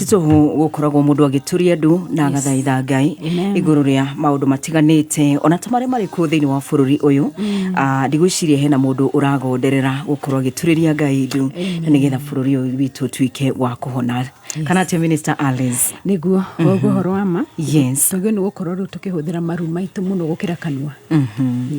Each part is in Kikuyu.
Ti tũhũ gũkoragwo mũndũ agĩturia ndu na agathaitha Ngai Amen. igũrũ rĩa maũndũ matiganĩte ona ta marĩa marĩ kuo thĩinĩ wa bũrũri ũyũ. Ndigwĩciria hena mũndũ ũragonderera gũkorwo agĩturĩria Ngai ndu na nĩgetha bũrũri ũyũ witũ ũtuĩke wa kũhona. Kana atĩa, Minister Alice? Nĩguo ũguo, ũhoro wa ma. Twagĩrĩirwo nĩ gũkorwo rĩu tũkĩhũthĩra maru maitũ mũno gũkĩra kanua.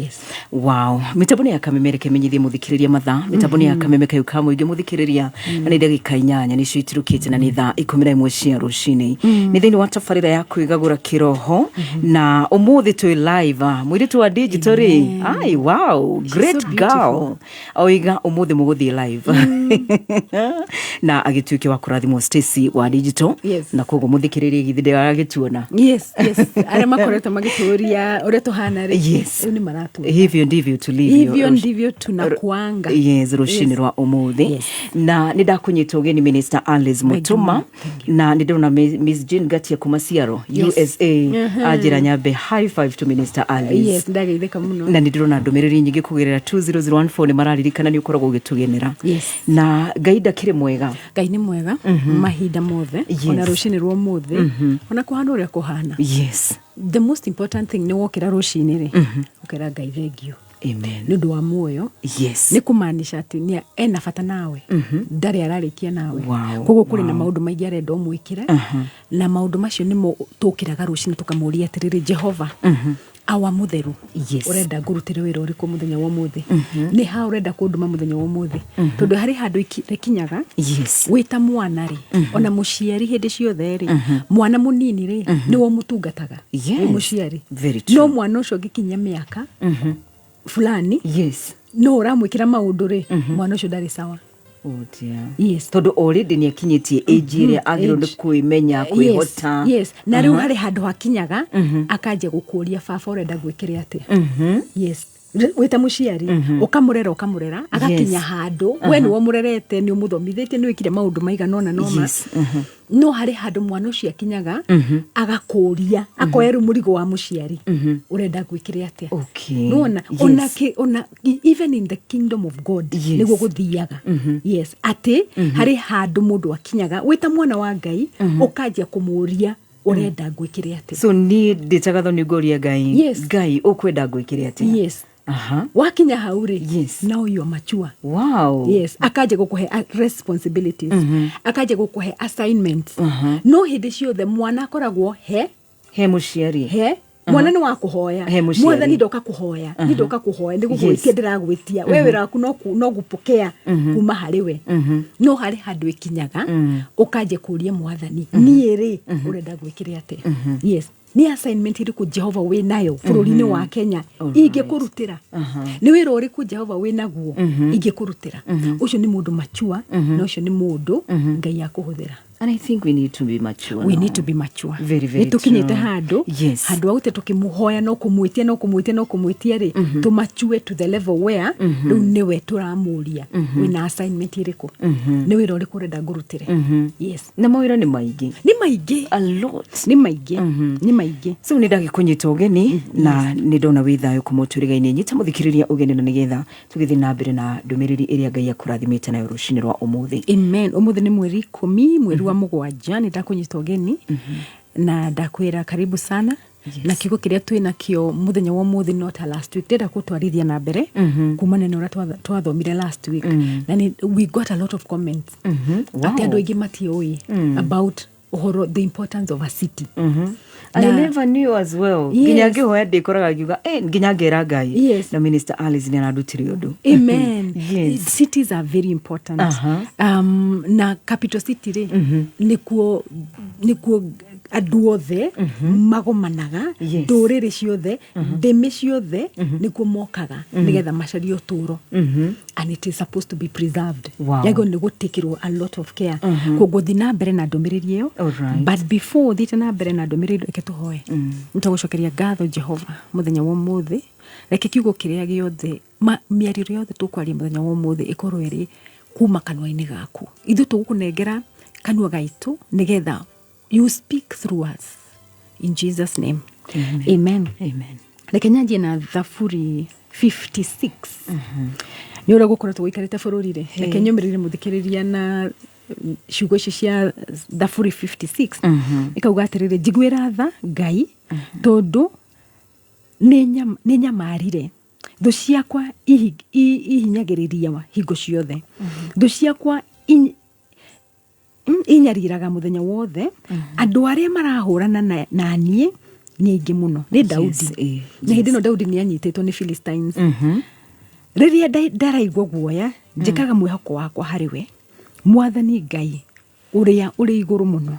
Yes. Wow, mitambo nĩ ya Kameme. Reke menyithie mũthikĩrĩria mathaa. Mitambo nĩ ya Kameme kayu ka mũingĩ, mũthikĩrĩria, na nĩ ndagĩka 8 nĩcio itirũkĩte na nĩ thaa 11 cia rũcinĩ. Nĩ thĩinĩ wa tabarĩra ya kwĩgagũra kĩroho na ũmũthĩ twĩ live. Mũirĩtu wa digital rĩ, ai, wow, great so girl, oiga ũmũthĩ mũgũthiĩ live na agĩtuĩke wa kũrathimwo, Stacy wa digital. Na koguo mũthikĩrĩria, githĩ ndĩragĩtuona? Yes, arĩa makoretwo magĩtũria ũrĩa tũhana rĩ, rĩu nĩ maratuona. Hivyo ndivyo tulivyo. Hivyo ndivyo tunakuanga. Yes, rũcinĩ rwa ũmũthĩ. Na nĩ ndakũnyita ũgeni, Minister Alice Mutuma, na nĩ ndĩrona Miss Jane Gatia kuma Seattle, USA, anjĩra nyambe high five to Minister Alice. Yes, ndageithĩka mũno. Na nĩ ndĩrona ndũmĩrĩri nyingĩ kũgerera 20014, nĩ mararirikana nĩ ũkoragwo ũgĩtũgenera. Na Ngai ndakĩrĩ mwega? Ngai nĩ mwega mahinda mothe. Ona rũcinĩ rwa ũmũthĩ, ona kũhana ũrĩa kũhana, the most important thing nĩ wokĩra rũcinĩ rĩ, ũkera Ngai thengio Amen. nĩ ũndũ wa muoyo. Nĩ kũmaanisha atĩ nĩ ena bata nawe, ndarĩ ararĩkia nawe. Koguo kũrĩ na maũndũ maingĩ arenda ũmwĩkĩre, na maũndũ macio nĩmo tũkĩraga rũcinĩ tũkamũria atĩrĩrĩ, Jehova awa mũtheru, ũrenda ngũrutĩre wĩra ũrĩkũ mũthenya wa ũmũthĩ? Nĩ ha ũrenda kũndũma mũthenya wa ũmũthĩ? Tondũ harĩ handũ rĩkinyaga wĩ ta mwana rĩ, ona mũciari hĩndĩ ciothe rĩ, mwana mũnini rĩ, nĩwe ũmũtungataga wĩ mũciari. Very true. No mwana ũcio ũngĩkinyia mĩaka fulani, no ũramwĩkĩra maũndũ rĩ, mwana ũcio ndarĩ sawa. Oh dear. Tondũ already nĩ akinyĩtie age ĩrĩa agĩrĩirwo nĩ kwĩmenya, kwĩhota. Yes. Na rĩu harĩ handũ hakinyaga akanjia gũkũria, "Baba, ũrenda gwĩkĩre atĩa?" Yes, wĩ ta mũciari ũkamũrera, ũkamũrera, agakinya handũ we nĩwe ũmũrerete, nĩ ũmũthomithĩtie, nĩ wĩkire maũndũ maigana ũna noma, no harĩ handũ mwana ũcio akinyaga agakũria, akoya rĩu mũrigo wa mũciari, "Ũrenda gwĩkĩre atĩa?" Nĩwona? Ona ona even in the kingdom of God nĩguo gũthiaga. Yes, atĩ harĩ handũ mũndũ akinyaga wĩ ta mwana wa Ngai ũkanjia kũmũria, "Ũrenda ngwĩkĩre atĩa?" So niĩ ndĩtaga thoni ngũria Ngai, "Ngai, ũkwenda ngwĩkĩre atĩa?" Wakinya hau rĩ, now you are mature. Yes, akanja gũkũhe responsibilities, akanja gũkũhe assignments. No hĩndĩ ciothe mwana akoragwo he he mũciari. He mwana nĩ wa kũhoya. He mũciari. "Mwathani, ndoka kũhoya, ni ndoka kũhoya, nĩ gũgwĩtia ndĩragwĩtia. We wĩra waku no gũpokea kuma harĩ we." No harĩ handũ ĩkinyaga ũkanjia kũria Mwathani, "Niĩ rĩ, ũrenda gwĩkĩre atĩa?" Yes, nĩ assignment ĩrĩkũ Jehova wĩ nayo bũrũri-inĩ wa Kenya ingĩkũrutĩra? Nĩ wĩra ũrĩkũ Jehova wĩ naguo ingĩkũrutĩra? Ũcio nĩ mũndũ mature, na ũcio nĩ mũndũ Ngai akũhũthĩra. And I think we need to be mature We now. need to be mature. Very, very Nĩ tũkinyĩte true. handũ handũ ha gũte tũkĩmũhoya, no kũmwĩtia, no kũmwĩtia, no kũmwĩtia rĩ, tũmature to the level where rĩu nĩwe tũramũria, "Wĩna assignment ĩrĩkũ? Nĩ wĩra ũrĩkũ ũrenda ngũrutĩre?" Yes. Na mawĩra nĩ maingĩ. Nĩ maingĩ. A lot. Nĩ maingĩ, nĩ maingĩ. So nĩ ndagĩkũnyita ũgeni na nĩ ndona wĩ thayũ kuma ũtũrĩga-inĩ. Nyita mũthikĩrĩria ũgeni na nĩgetha tũgĩthiĩ na mbere na ndũmĩrĩri ĩrĩa Ngai akũrathimĩte nayo rũcinĩ rwa ũmũthĩ. Amen. Ũmũthĩ nĩ mweri 10 mweri wa 7. Nĩ ndakũnyita ũgeni na ndakwĩra karibu sana. Na kiugo kĩrĩa twĩ nakĩo mũthenya wa ũmũthĩ no ta last week, ndĩrenda gũtwarithia na mbere kumana na ũrĩa twathomire last week. Na we got a lot of comments atĩ andũ aingĩ matiũĩ about ũhoro, the importance of a city. I never knew as well. Nginya ngĩhoya ndĩkoraga ngiuga, eh, nginya ngera Ngai. Na Minister Alice nĩ arandutire ũndũ. Amen. Cities are very important. Na capital city rĩ, nĩkuo andũ othe magomanaga, ndũrĩrĩ ciothe, ndĩmĩ ciothe, nĩkuo mokaga nĩgetha macarie ũtũũro, and it is supposed to be preserved. Yagĩrĩirwo nĩ gũtĩkĩrwo a lot of care. Koguo thiĩ na mbere na ndũmĩrĩri ĩyo. But before thiĩte na mbere na ndũmĩrĩri, reke tũhoe. Nĩ tũgũcokeria ngatho Jehova mũthenya wa ũmũthĩ. Reke kiugo kĩrĩa gĩothe, mĩario ĩrĩa yothe tũkwaria mũthenya wa ũmũthĩ ĩkorwo ĩrĩ kuma kanua-inĩ gaku. Ithuĩ tũgũkũnengera kanua gaitũ nĩgetha you speak through us. In Jesus' name, amen. Amen. Reke nyanjie na Thaburi 56. Nĩ ũrĩa gũkoretwo gũikarĩte bũrũri rĩ, reke nyũmĩrĩrie mũthikĩrĩria na Ciugo icio cia Thaburi 56 ikauga atĩrĩrĩ, "Njiguĩra tha, Ngai, tondũ nĩ nyamarire. Thũ ciakwa ihinyagĩrĩria hingo ciothe. Thũ ciakwa inyariraga mũthenya wothe. Andũ arĩa marahũrana na niĩ nĩ aingĩ mũno." Nĩ Daudi. Na hĩndĩ ĩno Daudi nĩ anyitĩtwo nĩ Philistines. "Rĩrĩa ndaraigua guoya, njĩkaga mwĩhoko wakwa harĩ we, Mwathani Ngai ũrĩa ũrĩ igũrũ mũno.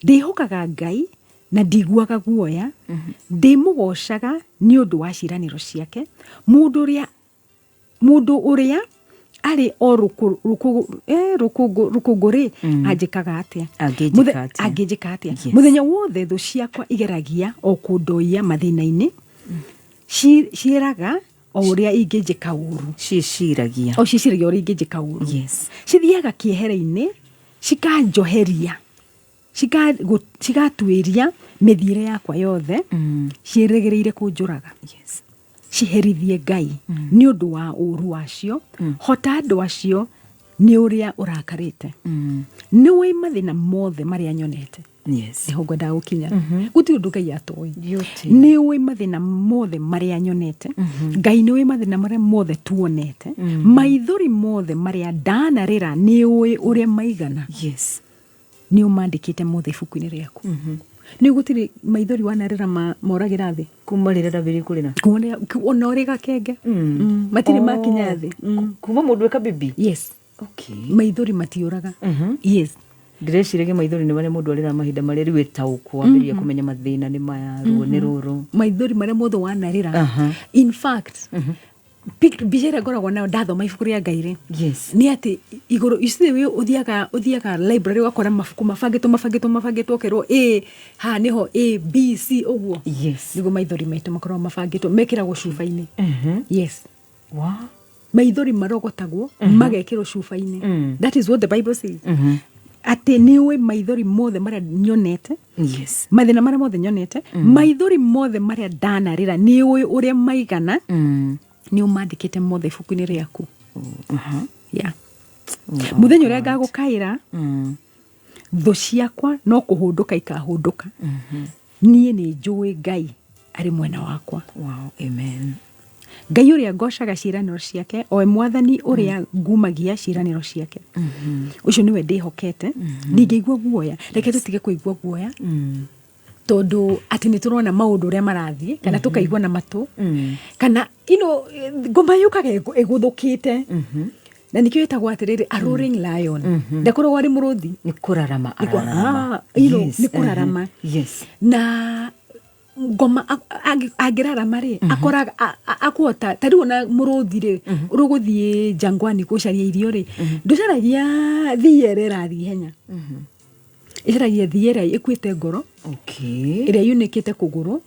Ndĩhokaga Ngai na ndiguaga guoya. Ndĩmũgoocaga nĩ ũndũ wa ciĩranĩro ciake. Mũndũ ũrĩa arĩ o rũkũngũ rĩ, anjĩkaga atĩa?" Angĩnjĩka atĩa? Angĩnjĩka atĩa? "Mũthenya wothe thũ ciakwa igeragia o kũndoia mathĩna-inĩ. Ciĩraga o ũrĩa ingĩnjĩka ũru." Ciĩciragia. O ciĩciragia ũrĩa ingĩnjĩka ũru. "Cithiaga kĩehera-inĩ cikanjoheria, cigatuĩria mĩthiĩre yakwa yothe, ciĩrĩgĩrĩire kũnjũraga. Ciherithie, Ngai, nĩ ũndũ wa ũũru wacio. Hota andũ acio nĩ ũrĩa ũrakarĩte. Nĩ ũĩ mathĩna mothe marĩa nyonete." Nĩho ngwendaga gũkinya. Gũtirĩ ũndũ Ngai atoĩ. Beauty. Nĩ ũĩ mathĩna mothe marĩa nyonete. Ngai nĩ ũĩ mathĩna marĩa mothe tuonete. Maithori mothe marĩa ndanarĩra, nĩ ũĩ ũrĩa maigana. Nĩ ũmandĩkĩte mothe ibuku-inĩ rĩaku. Nĩ gũtirĩ maithori wanarĩra moragĩra thĩ. Kuma rĩrĩa ndambĩrĩirie kũrĩra. Ona ũrĩ gakenge. Matirĩ makinya thĩ. Kuma mũndũ eka bibi. Yes. Maithori matiũraga. Yes. Ndĩreciragia maithori nĩ marĩa mũndũ arĩra mahinda marĩa rĩu ĩtaũkwo, ambĩrĩria kũmenya mathĩna nĩ maya, ruo nĩ rũrũ. Maithori marĩa mothe wanarĩra. In fact, mbica ĩrĩa ngoragwo nayo ndathoma ibuku rĩa Ngai rĩ, nĩ atĩ igũrũ icithĩ wĩ ũthiaga library, ũgakora mabuku mabangĩtwo, mabangĩtwo, mabangĩtwo, ũkerwo A haha nĩho A, B, C, ũguo. Nĩguo maithori maitũ makoragwo mabangĩtwo, mekĩragwo cuba-inĩ. Yes. Maithori marogotagwo, magekĩrwo cuba-inĩ. That is what the Bible says, atĩ nĩ ũĩ maithori mothe marĩa nyonete, mathĩna marĩa mothe nyonete, maithori mothe marĩa ndanarĩra, nĩ ũĩ ũrĩa maigana. Nĩ ũmandĩkĩte mothe ibuku-inĩ rĩaku. Yeah. "Mũthenya ũrĩa ngagũkaĩra, thũ ciakwa no kũhũndũka ikahũndũka. Niĩ nĩ njũĩ Ngai arĩ mwena wakwa." Wow. Amen. "Ngai ũrĩa ngocaga ciĩranĩro ciake, owe Mwathani ũrĩa ngumagia ciĩranĩro ciake, ũcio nĩwe ndĩhokete, ndingĩigua guoya." Reke tũtige kũigua guoya tondũ atĩ nĩ tũrona maũndũ ũrĩa marathiĩ, kana tũkaigua na matũ, kana ngoma yũkaga ĩgũthũkĩte, na nĩkĩo ĩtagwo atĩrĩrĩ, a roaring lion. Ndakoragwo arĩ mũrũthi. Nĩ kũrarama ararama. Nĩ kũrarama. Na ngoma angĩrarama rĩ, akoraga akũhota ta rĩu ona mũrũthi rĩ, ũrũgũthiĩ jangwani gũcaria irio rĩ, ndũcaragia thiia ĩrĩa ĩrathiĩ ihenya, ĩcaragia thiia ĩrĩa ĩkuĩte ngoro, ĩrĩa yunĩkĩte kũgũrũ,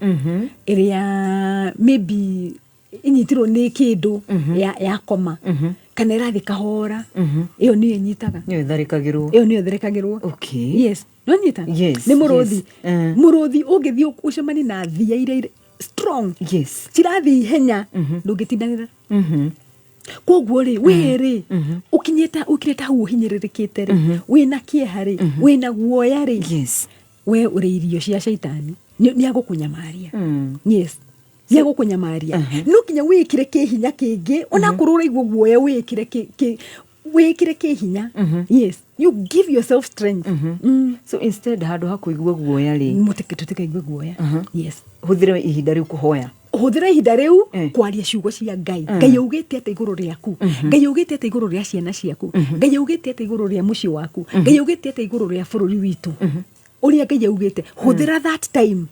ĩrĩa maybe ĩnyitirwo nĩ kĩndũ yakoma, kana ĩrathiĩ kahora. Ĩyo nĩyo ĩnyitaga. Nĩyo ĩtharĩkagĩrwo. Ĩyo nĩyo ĩtharĩkagĩrwo. Yes, nonyita. Yes, Nĩ mũrũthi. yes. Mũrũthi ũngĩthiĩ ũcemanie na thia iria irĩ strong, cirathiĩ ihenya, ndũngĩtindanĩra. Koguo rĩ, we rĩ, ũkinyĩte ũkirĩte hau ũhinyĩrĩrĩkĩte rĩ, wĩna kĩeha rĩ, wĩna guoya rĩ, we ũrĩ irio cia caitani. Nĩ agũkũnyamaria. Yes, nĩ agũkũnyamaria. No nginya wĩkĩre kĩhinya kĩngĩ. Onakorwo ũraigua guoya, wĩkĩre wĩkĩre kĩhinya. Yes, you give yourself strength. So instead, handũ ha kũigua guoya rĩ, Tũtikaigue guoya, yes. Hũthĩra ihinda rĩu kũhoya. Hũthĩra ihinda rĩu kwaria ciugo cia Ngai. Ngai augĩte atĩ igũrũ rĩaku? Ngai augĩte atĩ igũrũ rĩa ciana ciaku? Ngai augĩte atĩ igũrũ rĩa mũciĩ waku? Ngai augĩte atĩ igũrũ rĩa bũrũri witũ? Ũrĩa Ngai augĩte, hũthĩra that time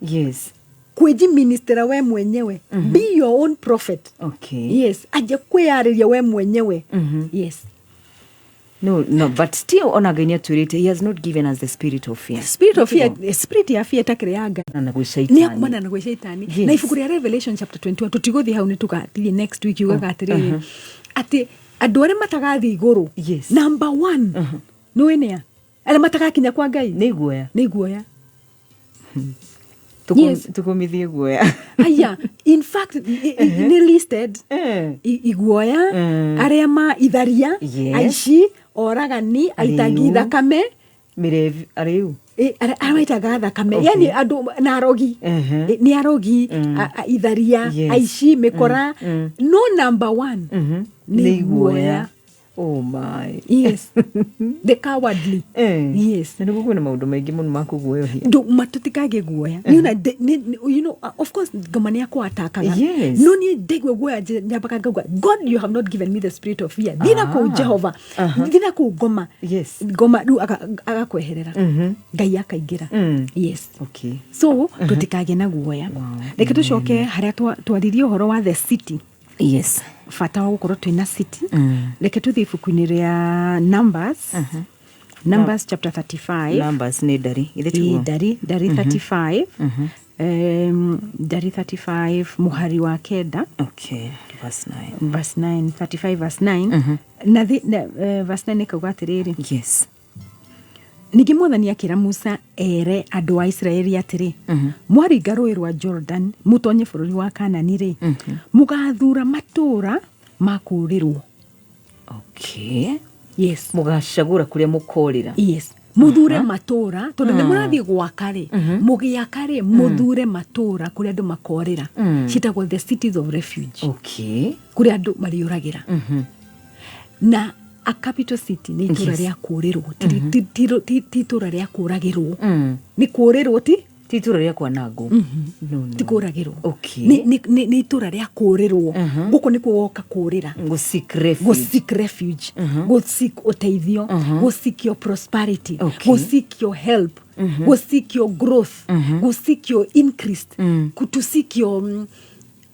kwĩjiministera we mwenyewe. Be your own prophet. Yes, anjia kwĩyarĩria we mwenyewe. Yes. No, but still ona Ngai nĩ atwĩrĩte he has not given us the spirit of fear. Spirit of fear, spirit ya fear ĩtakĩrĩ ya Ngai. Na gwĩ Nĩ caitani. akumana na gwĩ caitani. Na ibuku rĩa Revelation chapter 21, tũtigũthiĩ hau, nĩ tũgathiĩ next week, yugaga atĩrĩrĩ, atĩ andũ arĩa matagathiĩ igũrũ, number one nĩ wĩnĩa arĩa matagakinya kwa Ngai. Nĩ guoya. Nĩ guoya. Yes. Tũkũmithie guoya. Aya, in fact nĩ listed. Iguoya, arĩa ma itharia, aici. Oragani, aitangi Arĩu. thakame. Mĩrevi, arĩu. Arĩa maitaga thakame. Okay. Yani andũ na arogi. Nĩ arogi, itharia, aici, mĩkora, no number one nĩ iguoya. Oh my. Yes, the cowardly. Yes. Na nĩguo kwĩna maũndũ maingĩ mũno ma kũguoyohia. Matũtikagĩ guoya. Nĩona of course ngoma nĩ akwatakaga. No niĩ ndaigua guoya, nyambaga ngauga, "God, you have not given me the spirit of fear." Thiĩ na kũu. Jehova, thiĩ na kũu, ngoma. Ngoma rĩu agakweherera, Ngai akaingĩra. Yes. So tũtikagĩe na guoya. Reke tũcoke harĩa twaririe ũhoro wa the city, bata wa gũkorwo twĩna city. Reke tũthiĩ ibuku-inĩ rĩa Numbers, Numbers chapter 35. Numbers nĩ ndari ithe Ĩ, tiguo? Ndari 35, ndari 35 mũhari wa 9. Okay, verse 9. Verse 9, 35 verse 9. Na verse 9 ĩkauga atĩrĩrĩ, "Ningĩ Mwathani akĩra Musa ere andũ a Isiraeli atĩrĩ, mwaringa rũĩ rwa Jordan mũtonye bũrũri wa Kanani rĩ, mũgathuura matũũra ma kũũrĩrwo." Yes. Mũgacagũra kũrĩa mũkorĩra. Yes, mũthure matũũra, tondũ nĩ mũrathiĩ gwaka rĩ, mũgĩaka rĩ, mũthure matũũra kũrĩa andũ makorĩra. Ciĩtagwo the cities of refuge, kũrĩa andũ marĩũragĩra. Na a capital city nĩ itũũra rĩa kũũrĩrwo, ti itũũra rĩa kũũragĩrwo. Nĩ kũũrĩrwo, ti Ti itũũra rĩa kwanangwo. No. Ti kũũragĩrwo. Nĩ itũũra rĩa kũũrĩrwo. Gũkũ nĩkuo woka kũũrĩra. Gũ seek refuge. Go seek refuge, go seek ũteithio, go seek your prosperity, go seek your help, go seek your growth, go seek your increase, to seek your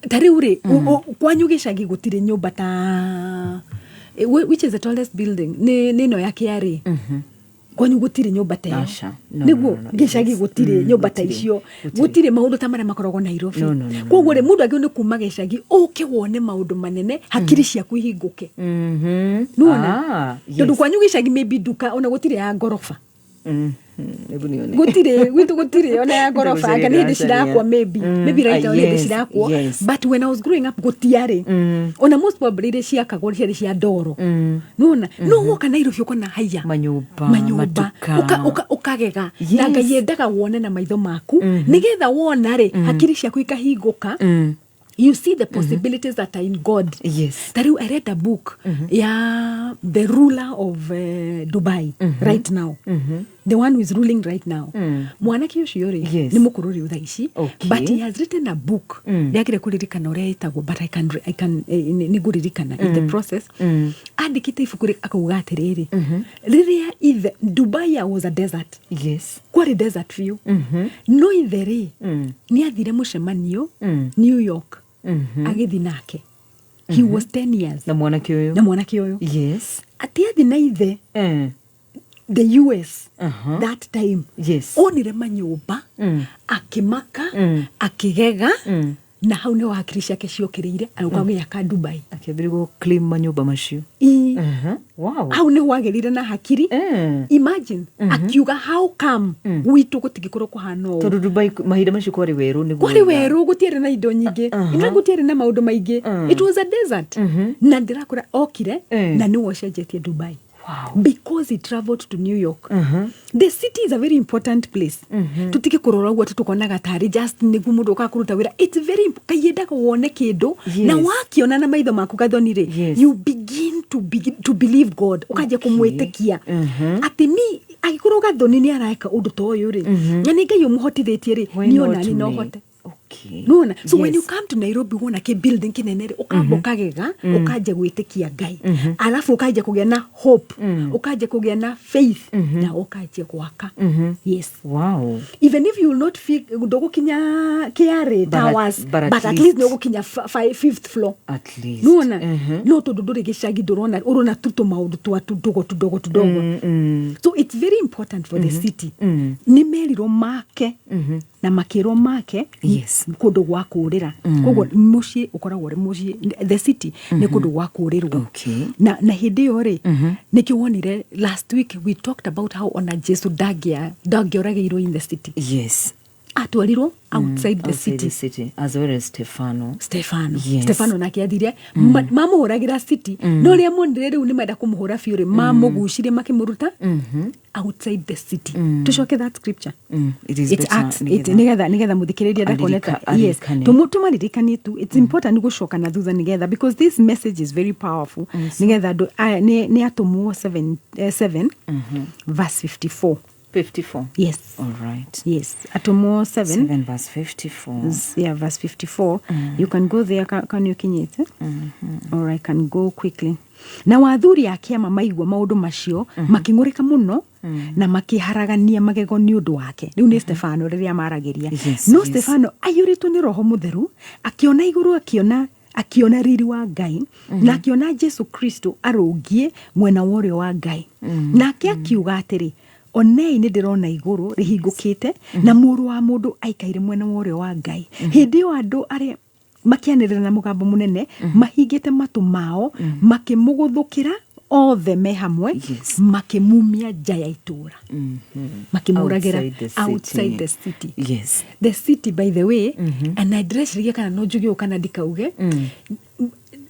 ta rĩu rĩ, kwanyu gĩcagi gũtirĩ nyũmba ta which is the tallest building? Nĩ ĩno ya KRA. Kwanyu gũtirĩ nyũmba ta ĩyo? Aca. No, Nĩguo. no. Gĩcagi gũtirĩ nyũmba ta Gũtirĩ. icio. Gũtirĩ. Gũtirĩ maũndũ ta marĩa makoragwo Nairobi. No, Koguo rĩ, mũndũ agĩrĩirwo nĩ kuma gĩcagi ũke wone maũndũ manene, hakiri ciaku ihingũke. Nĩwona? Ah, Tondũ yes. kwanyu gĩcagi maybe nduka ona gũtirĩ ya ngoroba. Hebu nione. Gũtirĩ gwitũ, gũtirĩ ona ya ngoroba. Anga nĩ hĩndĩ cirakwo maybe. Maybe right now nĩ hĩndĩ cirakwo. But when I was growing up gũtiarĩ. Ona most probably iria ciakagwo ciarĩ cia ndoro. Nĩwona? No woka Nairobi ũkona haya Manyũmba, manyũmba, matuka. Ũkagega. Na Ngai endaga wone na maitho maku, nĩgetha wona rĩ, hakiri ciaku ikahingũka. You see the possibilities that are in God. Ta rĩu I read a book ya the ruler of Dubai right now, the one who is ruling right now. Mwanake ũcio rĩ, nĩ mũkũrũ rĩu thaa ici, but he has written a book. Ndĩagire kũririkana ũrĩa ĩtagwo, but I can nĩ ngũririkana in the process. Andĩkĩte ibuku rĩ, akauga atĩrĩrĩ, rĩrĩa ithe, Dubai was a desert. Kwarĩ desert biũ. No ithe rĩ, nĩ athire mũcemanio New York, agĩthi nake. He was 10 years. Na mwanake ũyũ. Na mwanake ũyũ. Atĩ athi na ithe the US that time, onire manyũmba, akĩmaka, akĩgega, na hau nĩho hakiri ciake ciokĩrĩire, agĩũka gũgĩaka Dubai. Akĩambĩrĩria gũ claim manyũmba macio. Hau nĩho agĩrire na hakiri. Imagine, akiuga, "How come gwitũ gũtingĩkorwo kũhana ũũ?" Tondũ Dubai mahinda macio kwarĩ werũ nĩguo. Kwarĩ werũ, gũtiarĩ na indo nyingĩ, ina gũtiarĩ na maũndũ maingĩ. It was a desert. Na ndĩrakũra okire na nĩwe ũcenjetie Dubai because he traveled to New York. The city is a very important place. Tutige kũrora ũguo atĩ tũkonaga tarĩ just nĩguo mũndũ ũkaga kũruta wĩra. It's very Ngai endaga wone kĩndũ na wakiona na maitho maku, gathoni rĩ, you begin to believe God, ũkanjia kũmwĩtĩkia atĩ mi angĩkorwo gathoni nĩ areka ũndũ ta ũyũ rĩ, na nĩ Ngai ũmũhotithĩtie rĩ, Why niĩ not ona niĩ no me? hote. Nona so when you come to Nairobi, wona kä building kinene rĩ, ũkamba ũkagega, ũkanjia gwĩtĩkia Ngai, alafu ũkanjia kũgĩa na hope, ũkanjia kũgĩa na faith, na ũkanjia gwaka. Yes. Even if you will not feel ndũgũkinya KRA towers, but at but at least. least nĩ ũgũkinya fifth floor. At least. Nona no tondũ ndũrĩ gĩcagi, ndũrona, ũrona tu tũmaũndũ twa tudogo tudogo tudogo. So it's very important for the city. Nĩ merirwo make na makĩrwo make kũndũ gwa kũũrĩra. Koguo mũciĩ ũkoragwo ũrĩ mũciĩ, the city nĩ kũndũ gwa kũũrĩrwo. Na hĩndĩ ĩyo rĩ, nĩkĩo wonire last week we talked about how ona Jesu ndangĩoragĩirwo in the city. Atwarirwo outside the Outside city. the city, as well as Stefano. Stefano. Yes. Stefano nake athire, mamũhũragĩra city, no rĩa monire rĩu nĩ menda kũmũhũra biũ rĩ, mamũgucirie makĩmũruta outside the city. Tucoke that scripture. It is It's better Acts, nĩgetha- nĩgetha mũthikĩrĩria ndakoneta. Yes. Aririkane. Tũmaririkanie tu. It's important gũcoka na thutha nĩgetha, because this message is very powerful, nĩgetha andũ aya nĩ Atũmwo 7, 7 verse 54. 54. Yes. All right. Yes, Atũmwo 7. 7 verse 54. Yeah, verse 54. You can go there kana ũkinyĩte, or I can go quickly. Na athuri a kĩama maigua maũndũ macio, makĩng'ũrĩka mũno na makĩharagania magego nĩ ũndũ wake. Rĩu nĩ Stefano rĩrĩa maragĩria. No Stefano aiyũrĩtwo nĩ Roho Mũtheru akĩona igũrũ, akĩona riri wa Ngai na akĩona Jesu Kristo arũngiĩ mwena wa ũrĩo wa Ngai. Nake akiuga atĩrĩ, "Onei, nĩ ndĩrona igũrũ rĩhingũkĩte na Mũrũ wa Mũndũ aikaire mwena wa ũrĩo wa Ngai." Hĩndĩ ĩyo andũ arĩa makĩanĩrĩra na mũgambo mũnene, mahingĩte matũ mao, makĩmũgũthũkĩra othe me hamwe, makĩmumia nja ya itũũra, makĩmũragĩra. Outside the city. Outside the city. The city, by the way, and I ndĩreciria kana no njuge ũũ kana ndikauge,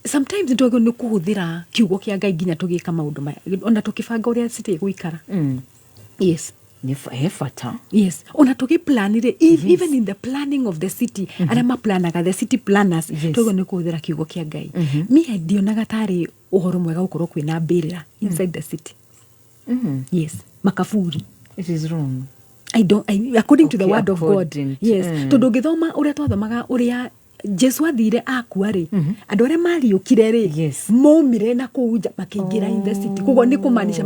sometimes nĩ twagĩrĩirwo nĩ kũhũthĩra kiugo kĩa Ngai nginya tũgĩka maũndũ maya, ona tũkĩbanga ũrĩa city ĩgũikara. Yes. Nĩ he bata. Yes, ona tũgĩplan rĩ, even in the planning of the city, arĩa maplanaga, the city planners, twagĩrĩirwo nĩ kũhũthĩra kiugo kĩa Ngai. Mie ndionaga tarĩ ũhoro mwega gũkorwo kwĩna mbĩrĩra inside the city. Yes, makaburi. It is wrong. I don't, according to the word of God. Yes. Tondũ ũngĩthoma ũrĩa twathomaga, ũrĩa Jesu athire akua rĩ, andũ arĩa mariũkire rĩ, maumire na kũu nja makĩingĩra in the city. Koguo nĩ kũmaanisha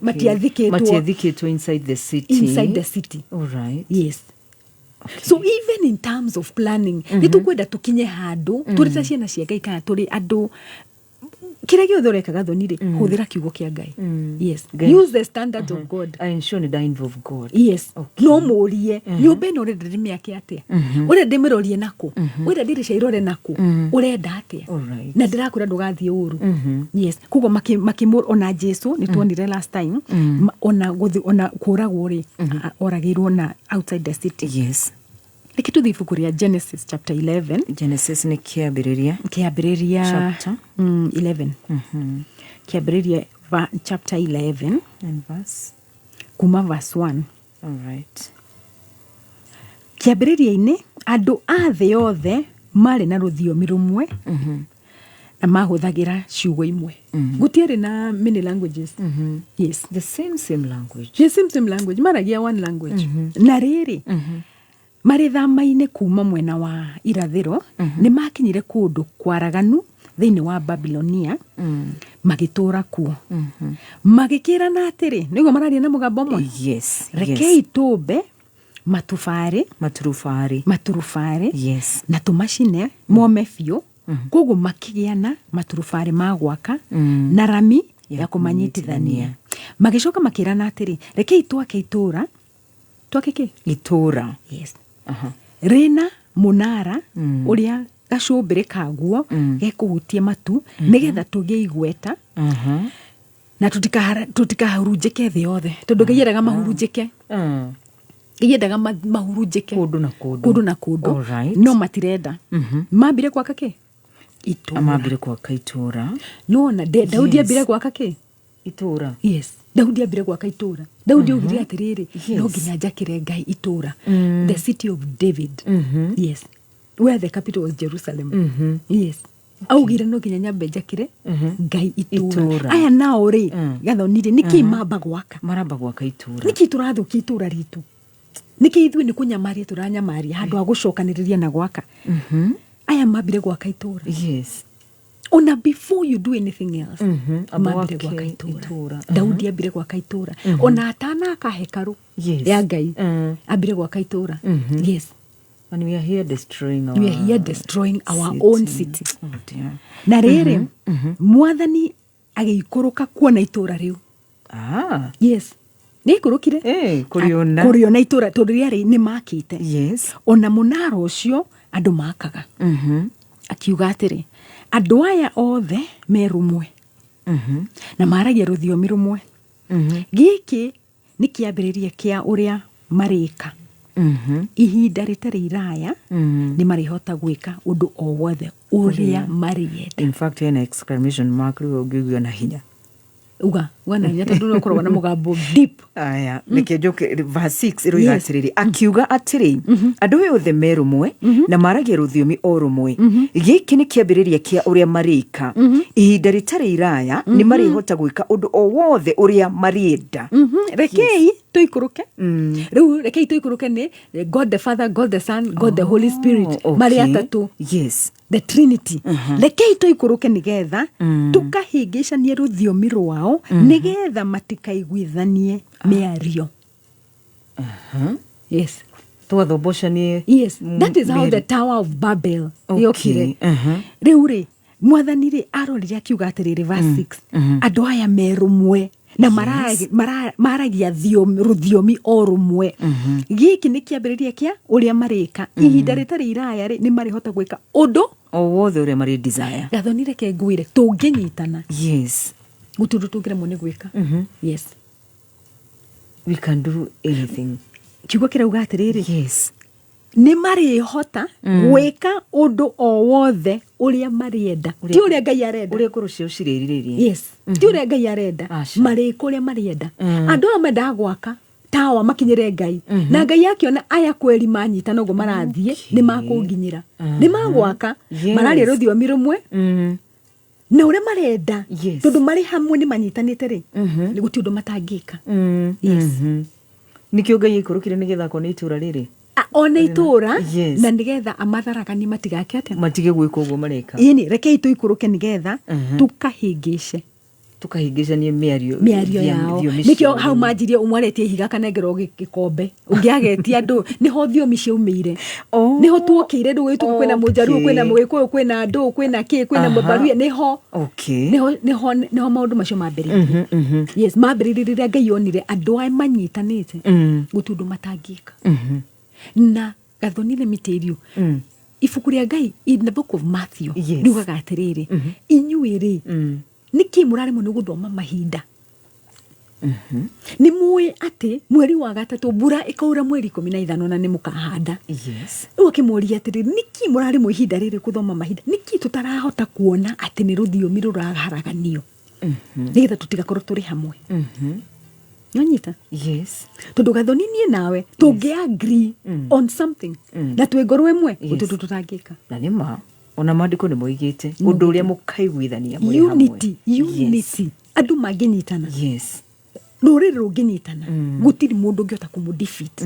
matiathikĩtwo. Matiathikĩtwo inside the city. Inside the city. All right. Yes. So even in terms of planning, nĩ tũkwenda tũkinye handũ tũrĩ ta ciana cia Ngai kana tũrĩ andũ, kĩrĩa gĩothe ũreka, Gathoni rĩ, hũthĩra kiugo kĩa Ngai. Yes. Use the standards of God. I ensure nĩ involve God. Yes. No mũrie, nyũmba ĩno ũrenda ndĩmĩake atĩa? Ũrenda ndĩmĩrorie nakũ? Ũrenda ndirica irore nakũ? Ũrenda atĩa? Na ndĩrakwĩra ndũgathiĩ ũru. Yes. Koguo ona Jesu nĩ tuonire last time, ona gũthi ona kũragwo rĩ, oragĩirwo na outside the city. Reke tũthiĩ ibuku rĩa Genesis chapter 11. Genesis nĩ Kĩambĩrĩria. Kĩambĩrĩria. Chapter? 11, Kĩambĩrĩria chapter 11. And verse? Kuma verse 1. All right. Kĩambĩrĩria-inĩ andũ a thĩ yothe marĩ na rũthiomi rũmwe na mahũthagĩra ciugo imwe. Gũtiarĩ na many languages. Yes. The same language. The same language, maragia one language. Na rĩrĩ, marĩ thama-inĩ kuma mwena wa irathĩro, nĩ makinyire kũndũ kwaraganu thĩinĩ wa Babilonia, magĩtũũra kuo. Magĩkĩrana atĩrĩ, nĩguo mararia na mũgambo ũmwe, "Rekei tũmbe matubarĩ." Maturubarĩ. Maturubarĩ. Na tũmacine mome biũ. Koguo makĩgĩa na maturubarĩ ma gwaka na rami ya ya kũmanyitithania. Magĩcoka makĩrana atĩrĩ, "Rekei twake itũũra." Twake kĩ? Itũra. Yes. Rĩna mũnara ũrĩa gacũmbĩrĩ kaguo gekũhutia matu, nĩgetha tũgĩe igweta na tũtikahurunjĩke thĩ yothe, tondũ Ngai endaga mahurunjĩke. Ngai endaga mahurunjĩke. Kũndũ na kũndũ. Kũndũ na kũndũ. No matirenda. Mambire gwaka kĩ? Itũra. Mambire gwaka itũra. Nona Daudi ambire gwaka kĩ? Itũra. Yes, Daudi ambire gwaka itũra. Daudi augire atĩrĩrĩ, "No nginya njakĩre Ngai itũra," the City of David. Yes, where the capital was Jerusalem. Yes, augire, "No nginya nyambe njakĩre Ngai itũra." Itũra. Aya nao rĩ, Gathoni rĩ, nĩkĩ mamba gwaka? Maramba gwaka itũra. Nĩkĩ tũrathũkia itũra ritũ? Nĩkĩ ithuĩ nĩ kũnyamaria tũranyamaria handũ ha gũcokanĩrĩria na gwaka? Aya mambire gwaka itũra. Ona before you do anything else, Amba mambire wake gwaka itũra. Itũra. Daudi ambire gwaka itũra ona atanaka hekarũ ya Ngai. Ambire gwaka itũra. Yes. And we are here destroying our We are here destroying our city. own city. Oh dear. Na rĩrĩ, Mwathani agĩikũrũka kuona itũra rĩu. Yes, nĩ aikũrũkire. Eh, kũrĩona. Kũrĩona itũra, tondũ rĩarĩ nĩ makĩte ona mũnara ũcio andũ makaga. Akiuga atĩrĩ, "Andũ aya othe me rũmwe na maragia rũthiomi rũmwe. Gĩkĩ nĩ kĩambĩrĩria kĩa ũrĩa marĩka." Ihinda rĩtarĩ iraya nĩ marĩhota gwĩka ũndũ o wothe ũrĩa marĩenda. In fact, hena exclamation mark rĩu ũngĩigua na hinya. Uga uga na hinya, tondũ nĩ ũkoragwo na mũgambo deep. Aya, reke njoke verse 6. Ĩroiga atĩrĩrĩ, akiuga atĩrĩ, andũ aya othe me rũmwe na maragia rũthiomi o rũmwe. Gĩkĩ nĩ kĩambĩrĩria kĩa ũrĩa marĩka. Ihinda rĩtarĩ iraya nĩ marĩhota gwĩka ũndũ o wothe ũrĩa marĩenda. Rekei tũikũrũke rĩu, rekei tũikũrũke. Nĩ God the Father, God the Son, God the Holy Spirit, marĩ atatũ, the Trinity. Rekei tũikũrũke nĩgetha tũkahĩngĩcanie rũthiomi rwao, nĩgetha matikaiguithanie mĩario. Yes. Tũgathombocanie. Yes, that is how the Tower of Babel yokire. Rĩu rĩ, Mwathani rĩ, arorire akiuga atĩrĩrĩ, verse 6, andũ aya me rũmwe na maragia rũthiomi o rũmwe. Gĩkĩ nĩ kĩambĩrĩria kĩa ũrĩa marĩka. Ihinda rĩtarĩ iraya rĩ, nĩ marĩhota gwĩka ũndũ o wothe ũrĩa marĩ desire. Gathoni, reke ngwĩre, tũngĩnyitana, gũtirĩ ũndũ tũngĩremwo nĩ gwĩka. Yes. We can do anything. Kiugo kĩrauga atĩrĩrĩ, nĩ marĩhota gwĩka ũndũ o wothe ũrĩa marĩenda, ti ũrĩa Ngai arenda. Ũrĩa ngoro ciao cirerirĩrie. Yes, ti ũrĩa Ngai arenda. Aca. Marĩka ũrĩa marĩenda. Andũ aya mendaga gwaka tawa makinyĩre Ngai, na Ngai akĩona aya kweri manyitana ũguo marathiĩ, nĩ makũnginyĩra, nĩ magwaka. Mararia rũthiomi rũmwe na ũrĩa marenda, tondũ marĩ hamwe, nĩ manyitanĩte rĩ, nĩ gũtirĩ ũndũ matangĩka. Yes. Nĩkĩo Ngai aikũrũkire, nĩgetha akone itũra rĩrĩ. One itũra na nĩgetha amatharagani matigake atĩa? Matige gwĩka ũguo mareka. Ĩni, rekei tũikũrũke nĩgetha tũkahĩngĩce tũkahĩngĩcanie mĩario. Mĩario yao. Thiomi Nĩkĩo ciao. Hau manjirie ũmwe aretia ihiga akanengerwo gĩkombe, ũngĩ agetia andũ. Nĩho thiomi ciaumĩire. Nĩho tuokĩire rĩu gĩtũ, kwĩna Mũnjaruo, kwĩna Mũgĩkũyũ, kwĩna ndũ, kwĩna kĩ, kwĩna Mũbaruya. Nĩho nĩho maũndũ macio mambĩrĩirie. Yes, mambĩrĩirie rĩrĩa Ngai onire andũ aya manyitanĩte, gũtirĩ ũndũ matangĩka. Na Gathoni, let me tell you, ibuku rĩa Ngai in the Book of Matthew riugaga atĩrĩrĩ, inyuĩ rĩ, nĩkĩ mũraremwo nĩ gũthoma mahinda? Nĩ mũĩ atĩ mweri wa gatatũ mbura ĩkaura, mweri 15, na nĩ mũkahanda. Rĩu akĩmoria atĩrĩrĩ, nĩkĩ mũraremwo ihinda rĩrĩ gũthoma mahinda? Nĩkĩ tũtarahota kuona atĩ nĩ rũthiomi rũraharaganio nĩgetha tũtigakorwo tũrĩ hamwe? Nonyita? Yes. Tondũ Gathoni, niĩ nawe tũngĩ agree on something na twĩ ngoro ĩmwe, gũtirĩ ũndũ tũtangĩka. Na nĩ ma, ona maandĩko nĩ moigĩte ũndũ ũrĩa mũkaiguithania mũrĩ hamwe. Unity, unity. Andũ mangĩnyitana, rũrĩrĩ rũngĩnyitana, gũtirĩ mũndũ ũngĩhota kũmũ defeat.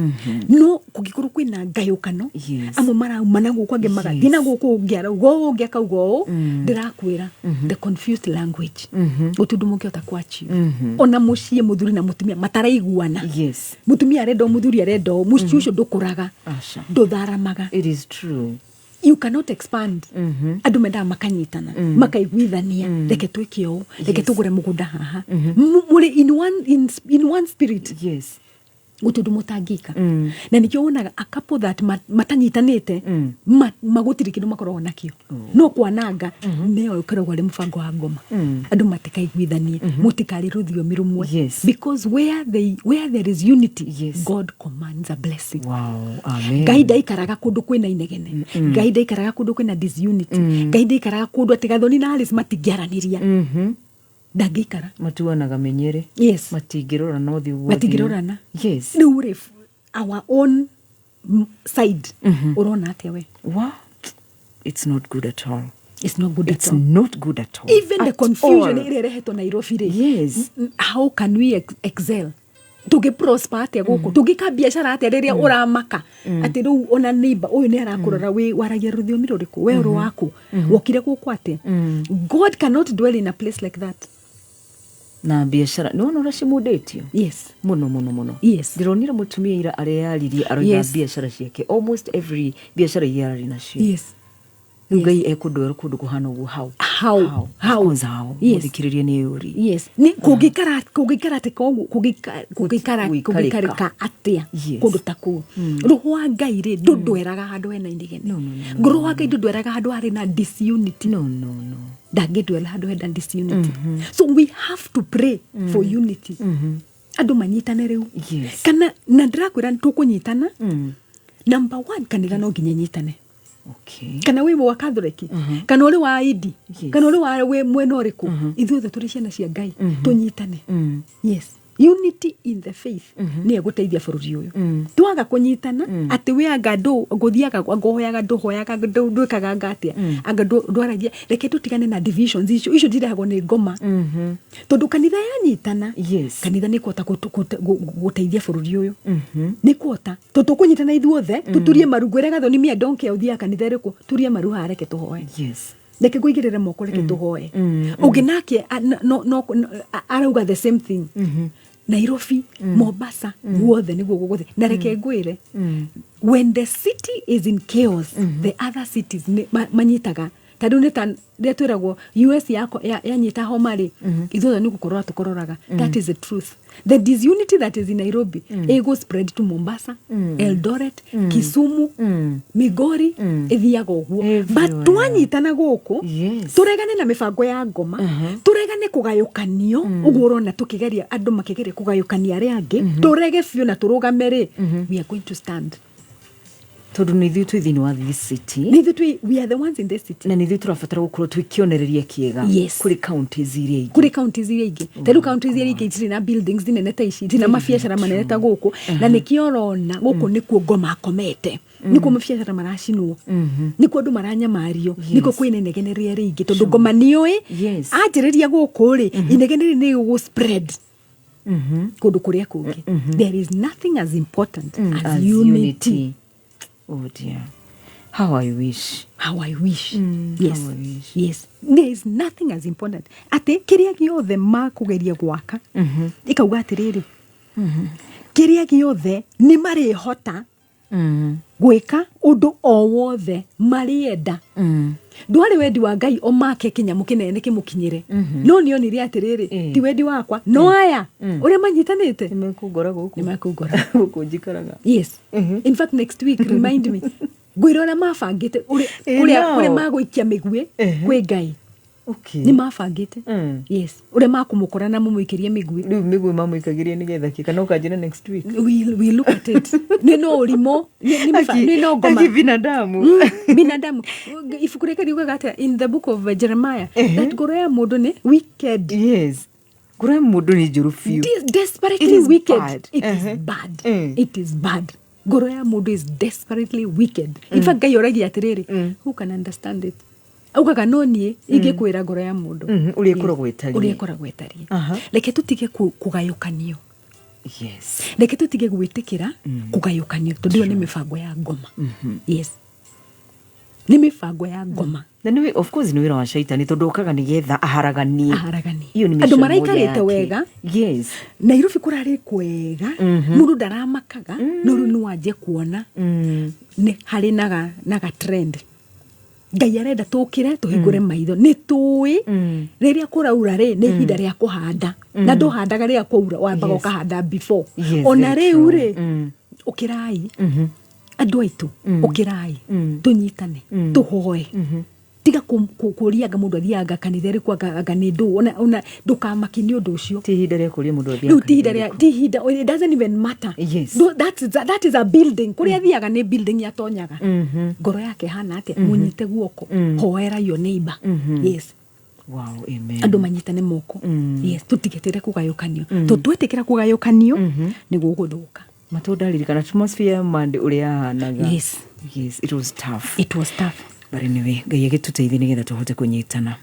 No kũngĩkorwo kwĩna ngayũkano, amwe marauma na gũkũ, angĩ magathiĩ na gũkũ, ũngĩ arauga ũũ, ũngĩ akauga ũũ, ndĩrakwĩra, the confused language, gũtirĩ ũndũ mũngĩhota kwachieve. Ona mũciĩ, mũthuri na mũtumia mataraiguana, mũtumia arenda ũũ, mũthuri arenda ũũ, mũciĩ ũcio ndũkũraga. Aca. Ndũtharamaga. It is true. You cannot expand. Andũ mendaga makanyitana, makaiguithania, reke twĩke ũũ, reke tũgũre mũgũnda haha. Mũrĩ in one spirit, gũtirĩ ũndũ mũtangĩka. Na nĩkĩo wonaga a couple that matanyitanĩte, magũtirĩ kĩndũ makoragwo nakĩo no kwananga. Nĩyo ĩkoragwo arĩ mũbango wa ngoma, andũ matikaiguithanie, mũtikarĩ rũthiomi rũmwe, because where there is unity, God commands a blessing. Wow, amen. Ngai ndaikaraga kũndũ kwĩna inegene. Ngai ndaikaraga kũndũ kwĩna disunity. Ngai ndaikaraga kũndũ atĩ Gathoni na Alice matingĩaranĩria. Ndangĩikara. Matuanaga menyere. Matingĩrorana ũthiũ gwa ũthiũ. Matingĩrorana. Rĩu rĩ, our own side, ũrona atĩa we? Wow. It's not good at all. It's not good It's at all. Not good at all. Even the At confusion all. ĩrĩa ĩrehetwo Nairobi rĩ, how can we excel? Tũngĩ prosper atĩa gũkũ? Tũngĩka biacara atĩa rĩrĩa ũramaka atĩ rĩu ona neighbor ũyũ nĩ arakũrora, wĩ waragia rũthiomi rũrĩkũ, we ũrĩ waku, wokire gũkũ atĩa? God cannot dwell in a place like that. Na biacara nĩ wona ũrĩa cimundĩtio mũno mũno mũno. Ndĩronire mũtumia ira areyaririe, aroiga biacara ciake, almost every biacara iria ararĩ nacio, rĩu Ngai ekũndwara kũndũ kũhana ũguo how? How? How? Kwanza how? Mũthikĩrĩria nĩ yũri. Yes, nĩ kũngĩikara, kũngĩikara atĩ ũguo, kũngĩikara Gũikarĩka. Kũngĩikarĩka atĩa kũndũ ta kũu? Roho wa Ngai rĩ, ndũndweraga handũ hena inegene. No, no, no, Roho wa Ngai ndũndweraga handũ harĩ na disunity. No. Ndangĩndwera handũ hena disunity. So we have to pray for unity, andũ manyitane rĩu. Kana na ndĩrakwĩra tũkũnyitana. Number one, kanitha no nginya ĩnyitane. Kana wĩ wa Catholic, kana ũrĩ wa Indi, kana ũrĩ wa wĩ mwena ũrĩkũ, ithuothe tũrĩ ciana cia Ngai, tũnyitane. Yes, unity in the faith nĩ ĩgũteithia bũrũri ũyũ. Twaga kũnyitana, atĩ wĩ anga ndũ ngũthiaga ngũhoyaga, ndũhoyaga, ndwĩkaga anga atĩa, anga ndwaragia, reke tũtigane na divisions icio. Icio cirehagwo nĩ ngoma, tondũ kanitha yanyitana, kanitha nĩ kũhota gũteithia bũrũri ũyũ, nĩ kũhota, tondũ tũkũnyitana ithuothe, tũturie maru. Ngwĩre Gathoni, me, I don't care ũthiaga kanitha ĩrĩkũ, turie maru haha, reke tũhoe. Reke ngũigĩrĩre moko, reke tũhoe. Ũngĩ nake no arauga the same thing. Nairobi, Mombasa, guothe nĩguo gũgũthiĩ. Na reke ngwĩre, when the city is in chaos, the other cities nĩ manyitaga. Ta rĩu nĩ ta rĩrĩa twĩragwo US yanyita homa rĩ, ithuothe nĩ gũkorora tũkororaga. That is the truth. The disunity that is in Nairobi ĩgũ spread to Mombasa, Eldoret, Kisumu, Migori, ĩthiaga ũguo. But Everywhere. twanyitana gũkũ, tũregane na mĩbango ya ngoma, tũregane kũgayũkanio ũguo ũrona tũkĩgeria, andũ makĩgeria kũgayũkania arĩa angĩ, tũrege biũ na tũrũgame rĩ, we are going to stand. Tondũ nĩ ithuĩ twĩ thĩinĩ wa this city. Nĩ ithuĩ we are the ones in this city. Na nĩ ithuĩ tũrabatara gũkorwo twĩ kĩonereria kĩega kũrĩ counties iria ingĩ. Kũrĩ counties iria ingĩ. Ta rĩu counties iria ingĩ itirĩ na buildings nene ta ici, itirĩ na mabiacara manene ta gũkũ, na nĩkĩo ũrona gũkũ nĩkuo ngoma akomete, nĩkuo mabiacara maracinwo, nĩkuo andũ maranyamario, nĩkuo kwĩna inegene rĩrĩa rĩingĩ, tondũ ngoma nĩũĩ anjĩrĩria gũkũ rĩ, inegene rĩrĩ nĩ gũgũ spread kũndũ kũrĩa kũngĩ. There is nothing as important as as unity. Oh dear, how I wish. How I wish. Yes. How I wish. Yes, there is nothing as important, atĩ kĩrĩa gĩothe makũgeria gwaka, ĩkauga atĩrĩrĩ, kĩrĩa gĩothe nĩ marĩhota gwĩka, ũndũ o wothe marĩenda. Ndwarĩ wendi wa Ngai omake kĩnyamũ kĩnene kĩmũkinyĩre, no nĩ onire atĩrĩrĩ, ti wendi wakwa, no aya ũrĩa manyitanĩte nĩmekũngora gũkũ. Nĩmekũngora. Gũkũ njikaraga. Yes, in fact, next week remind me, ngwĩra ũrĩa mabangĩte ũrĩa no. ũrĩa magũikia mĩguĩ kwĩ Ngai. Nĩ mabangĩte. Yes, ũrĩa makũmũkora na mũmũikĩrie mĩguĩ. Rĩu mĩguĩ mamũikagĩrie nĩgetha kĩ? Kana ũkanjĩra next week? We look at it. Nĩ no ũrimũ. Nĩ no ngoma. Aki binadamu. Binadamu, ibuku rĩake riugaga atĩa in the book of Jeremiah? That ngoro ya mũndũ nĩ wicked. Yes, ngoro ya mũndũ nĩ njũru biũ. Desperately It is wicked. bad. It is bad. It is bad. Ngoro ya mũndũ is desperately wicked. In fact, Ngai oragia atĩrĩrĩ, "Who can understand it?" Augaga no niĩ ingĩkwĩra ngoro ya mũndũ Ũrĩa ĩkoragwo ĩtariĩ. Ũrĩa ĩkoragwo ĩtariĩ. Reke tũtige kũgayũkanio. Reke tũtige gwĩtĩkĩra kũgayũkanio, tondũ ĩyo nĩ mĩbango ya ngoma. Yes, nĩ mĩbango ya ngoma. Na nĩ, of course, nĩ wĩra wa caitani, tondũ okaga nĩgetha aharaganie. Aharaganie. Iyo nĩ Andũ mission moja maraikarĩte yake. wega. Nairobi kũrarĩ kwega, mũndũ ndaramakaga, no rĩu nĩ wanjie kuona nĩ harĩ naga trend. Ngai arenda tũkĩre, tũhingũre maitho. Nĩ tũĩ rĩrĩa kũraura rĩ, nĩ ihinda rĩa kũhanda, na ndũhandaga rĩrĩa kwaura, wambaga ũkahanda before. Ona very rĩu true. rĩ, ũkĩrai andũ aitũ, ũkĩrai, tũnyitane, tũhoe. Tiga kũria anga mũndũ athiaga kanitha ĩrĩkũ, anga nĩ ndũ ona ndũkamaki nĩ ũndũ ũcio. Ti ihinda rĩa kũria mũndũ athiaga Rĩu ti ihinda kanitha. rĩa, ti ihinda, it doesn't even matter. That is a building kũrĩa athiaga, nĩ building yatonyaga. Ngoro yake hana atĩa? Mũnyite guoko, hoera your neighbor. Yes. Wow, amen. Andũ manyitane moko. Yes, tũtigetĩre kũgayũkanio, tondũ twetĩkĩra kũgayũkanio nĩ gũgũthũka. Matũ ndaririkana atmosphere ya Monday ũrĩa yahanaga. Yes, it was tough. It was tough. But anyway, Ngai agĩtũteithie nĩgetha tũhote kũnyitana.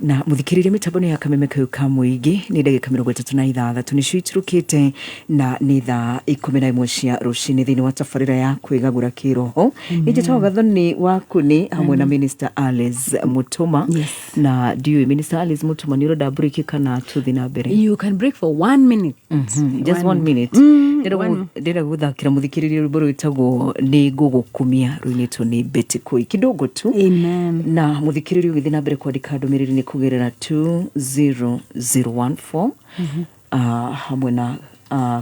Na mũthikĩrĩria, mĩtambo nĩ ya Kameme kau ka mũingĩ, nĩ ndagĩka 36 nĩcio iturũkĩte na nĩ thaa 11 cia rũcinĩ, thĩinĩ wa tabarĩra ya kwĩgagũra kĩroho. Nĩ njĩtagwo Gathoni wa Kuni hamwe na Minister Alice Mutuma. Na ndiũĩ, Minister Alice Mutuma, nĩ ũrenda break kana tũthiĩ na mbere? You can break for one minute. Just one minute. Ndĩrenda gũthakĩra mũthikĩrĩria rwĩmbo rwĩtagwo "Nĩ Ngũgũkumia", rũinĩtwo nĩ Betty Koi, kidogo tu. Amen. Na mũthikĩrĩria, ũgĩthiĩ na mbere kwandĩka ndũmĩrĩri nĩ kũgerera 20014, hamwe na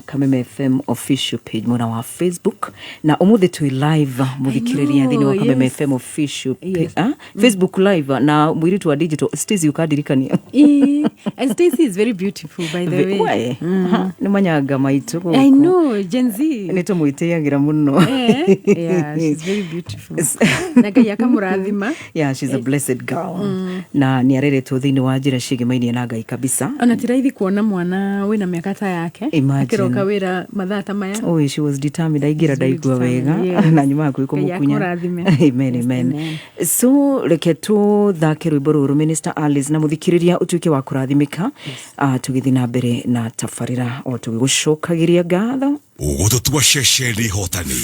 Kameme FM official page mwena wa Facebook. Na ũmũthĩ twĩ live, mũthikĩrĩria, thĩinĩ wa Kameme FM official Facebook live, na mũirĩtu wa digital Stacy ũkandirikania. Ĩĩ. And Stacy is very beautiful, by the way. We, ha, nĩ manyanga maitũ gũkũ. I know, Gen Z. Nĩ tũmwĩtĩagĩra mũno. Yeah, she's very beautiful. Na Ngai akamũrathima. Yeah, she's a blessed girl. Na nĩ areretwo thĩinĩ wa njĩra ciĩgemainie na Ngai kabisa. Ona ti raithi kuona mwana wĩna mĩaka ta yake Imagine. akĩroka wĩra mathaa ta maya. Oh, she was determined. Aingĩra She's very ndaigua wega. determined, yes. Na nyuma hakuhĩ Ngai kũmũkunya. akũrathime. Amen, Yes, amen. amen. So reke tũthake rwĩmbo rũrũ, Minister Alice, na mũthikĩrĩria ũtuĩke wa kũrathimĩka. Tũgĩthiĩ na mbere na tabarĩra o tũgĩgũcokagĩria ngatho. Ũgũtũtua ceceni hotani.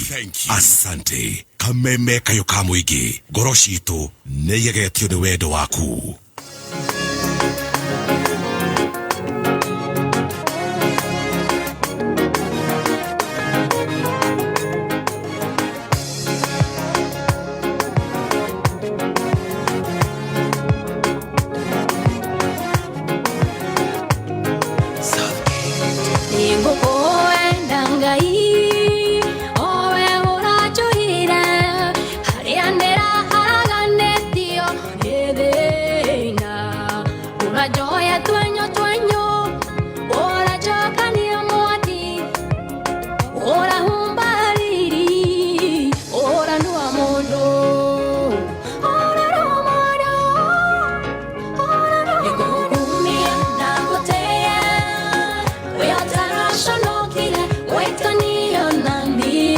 Asante. Kameme kayũ ka mũingĩ, ngoro citũ nĩ igegetio nĩ wendo waku. Nĩngũkũenda Ngai, owe ũranjũhire, harĩa ndĩraharaganĩtio nĩ thĩna. Ũranjoya twenyũ twenyũ, ũranjokania mwaki, ũrahumba riri, ũranua mũndũ, ũrarua mũndũ, ũrarua. Nĩngũkumia na ngũtĩe, wĩ ũtaraconokire gwĩtanio na niĩ.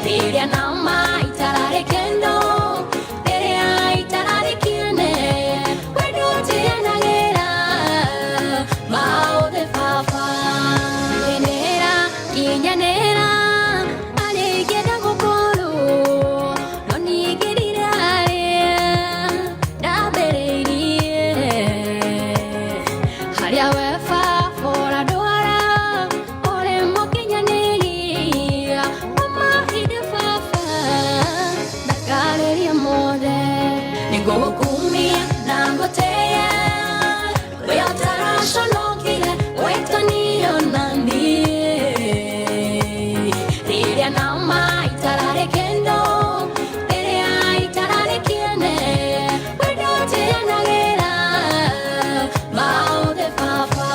Rĩrĩa nama itararĩ kĩndũ, rĩrĩa itararĩ kĩene, wendo ũtianagĩra maũthĩ baba. Ngenera, kinyanĩra, arĩa ingĩenda gũkorwo, no niĩ harĩa ndambĩrĩirie. Harĩa we baba ũrandwara, ũrĩ mũkinyanĩria wa mahinda baba, ndakarĩria mothe. Nĩngũgũkumia na ngũtĩe, wĩ ũtaraconokire gwĩtanio na niĩ. Rĩrĩa nama itararĩ kĩndũ, rĩrĩa itararĩ kĩene, wendo ũtianagĩra maũthĩ baba.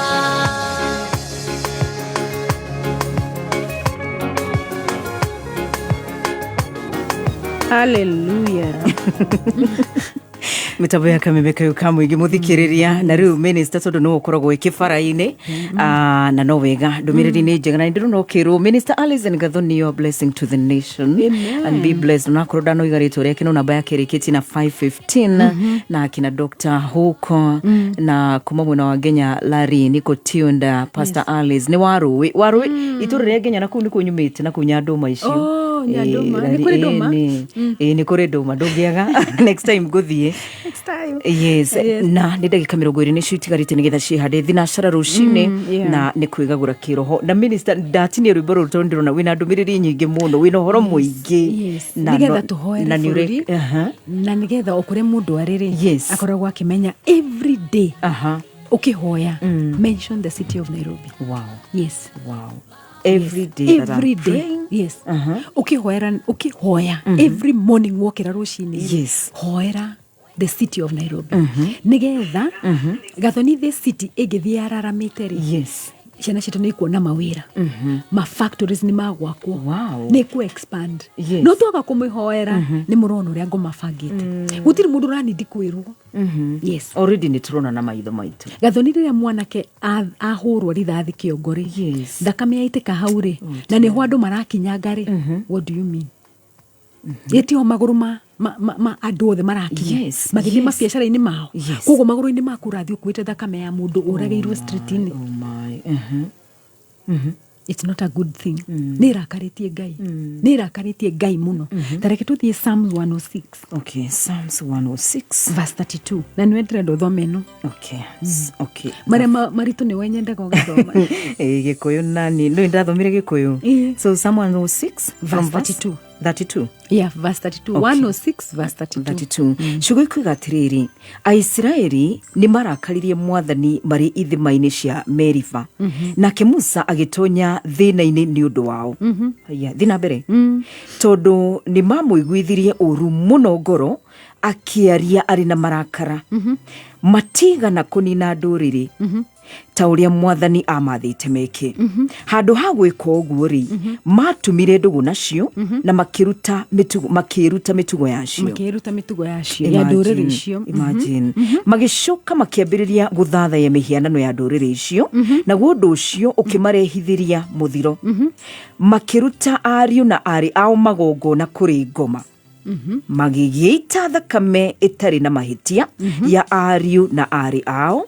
Hallelujah. Mĩtambo ya Kameme kayũ ka mũingĩ, mũthikĩrĩria, na rĩu minister, tondũ nĩwe ũkoragwo wĩ kĩbara-inĩ, na no wega ndũmĩrĩri nĩ njega, na nĩ ndĩrona ũkĩrwo, Minister Alison Gathoni, your blessing to the nation. Amen. And be blessed. Onakorwo ndanoiga rĩtwa rĩake, no namba yake ĩrĩkĩtie na 515, na akina Dr. Huko na kuma mwena wa Ngenya Larry niko Tiunda. Pastor Alice nĩ warũĩ warũĩ itũra rĩa Ngenya, na kũu nĩkuo nyumĩte, na kũu Nyandũma icio. Oh, Nyandũma. Ĩ, Nĩ kũrĩ ndũma? Ĩ, nĩ kũrĩ ndũma, ndũngĩaga. Next time ngũthiĩ. Next time. Yes. Yes. Na nĩ ndagĩka 20 nĩcio itigarĩte nĩgetha ciĩhande thinacara rũcinĩ. Na nĩ kwĩgagũra kĩroho na minister, ndatinia rwĩmbo rũrũ tondũ ndĩrona wĩna ndũmĩrĩri nyingĩ mũno, wĩna ũhoro mũingĩ. Na Nĩgetha tũhoere na nĩ bũrũri. Na nĩgetha o kũrĩa mũndũ arĩ rĩ, akoragwo akĩmenya every day ũkĩhoya, mention the city of Nairobi. Yes. Wow, every day that I'm Every day. praying. Yes, ũkĩhoera, ũkĩhoya every morning wokĩra rũcinĩ, hoera the city of Nairobi, nĩgetha Gathoni, the city ĩngĩthiĩ yararamĩte rĩ, ciana citũ nĩ ikuona mawĩra, ma factories nĩ magwakwo, nĩ ku expand. No twaga kũmĩhoera, nĩ mũrona ũrĩa ngoma bangĩte, gũtirĩ mũndũ ũranindi kwĩrwo. Yes. Already nĩ tũrona na maitho maitũ. Gathoni, rĩrĩa mwanake ahũrwo rithathi kĩongo rĩ, thakame yaitĩka hau rĩ, na nĩho andũ marakinyanga rĩ, what do you mean? Ĩtiho magũrũ ma andũ othe marakinya magĩthiĩ mabiacara-inĩ mao. Koguo magũrũ-inĩ maku ũrathiĩ ũkuĩte thakame ya mũndũ ũragĩirwo street-inĩ. Oh my. It's not a good thing. Nĩ ĩrakarĩtie Ngai, nĩ ĩrakarĩtie Ngai mũno. Ta reke tũthiĩ Psalms 106. Okay, Psalms 106. Verse 32, na nĩwe ndĩrenda ũthome ĩno. Okay. Marĩa maritũ nĩwe nyendaga ũgathoma. Gĩkũyũ nani nĩ ndathomire gĩkũyũ. So Psalm 106 from verse 32. 32. Yeah, verse 32. Okay. 106 verse 32. 32. Ciugo ikuiga atĩrĩrĩ, Aisiraeli nĩ marakaririe Mwathani marĩ ithima-inĩ cia Meriba, nake Musa agĩtonya thĩna-inĩ nĩ ũndũ wao. Haya, thiĩ na mbere. Tondũ nĩ mamũiguithirie ũru mũno ngoro, akĩaria arĩ na marakara. Matigana kũnina ndũrĩrĩ ta ũrĩa Mwathani amathĩte meke. Handũ ha gwĩka ũguo rĩ, matumire ndũgũ nacio na makĩruta mĩtugo, makĩruta mĩtugo yacio. Makĩruta mĩtugo yacio, ya ndũrĩrĩ icio. Imagine. Magĩcoka makĩambĩrĩria gũthathaiya mĩhianano ya ndũrĩrĩ icio, naguo ũndũ ũcio ũkĩmarehithĩria mũthiro. Makĩruta ariũ na aarĩ ao magongona kũrĩ ngoma, magĩgĩita thakame ĩtarĩ na mahĩtia ya ariũ na aarĩ ao,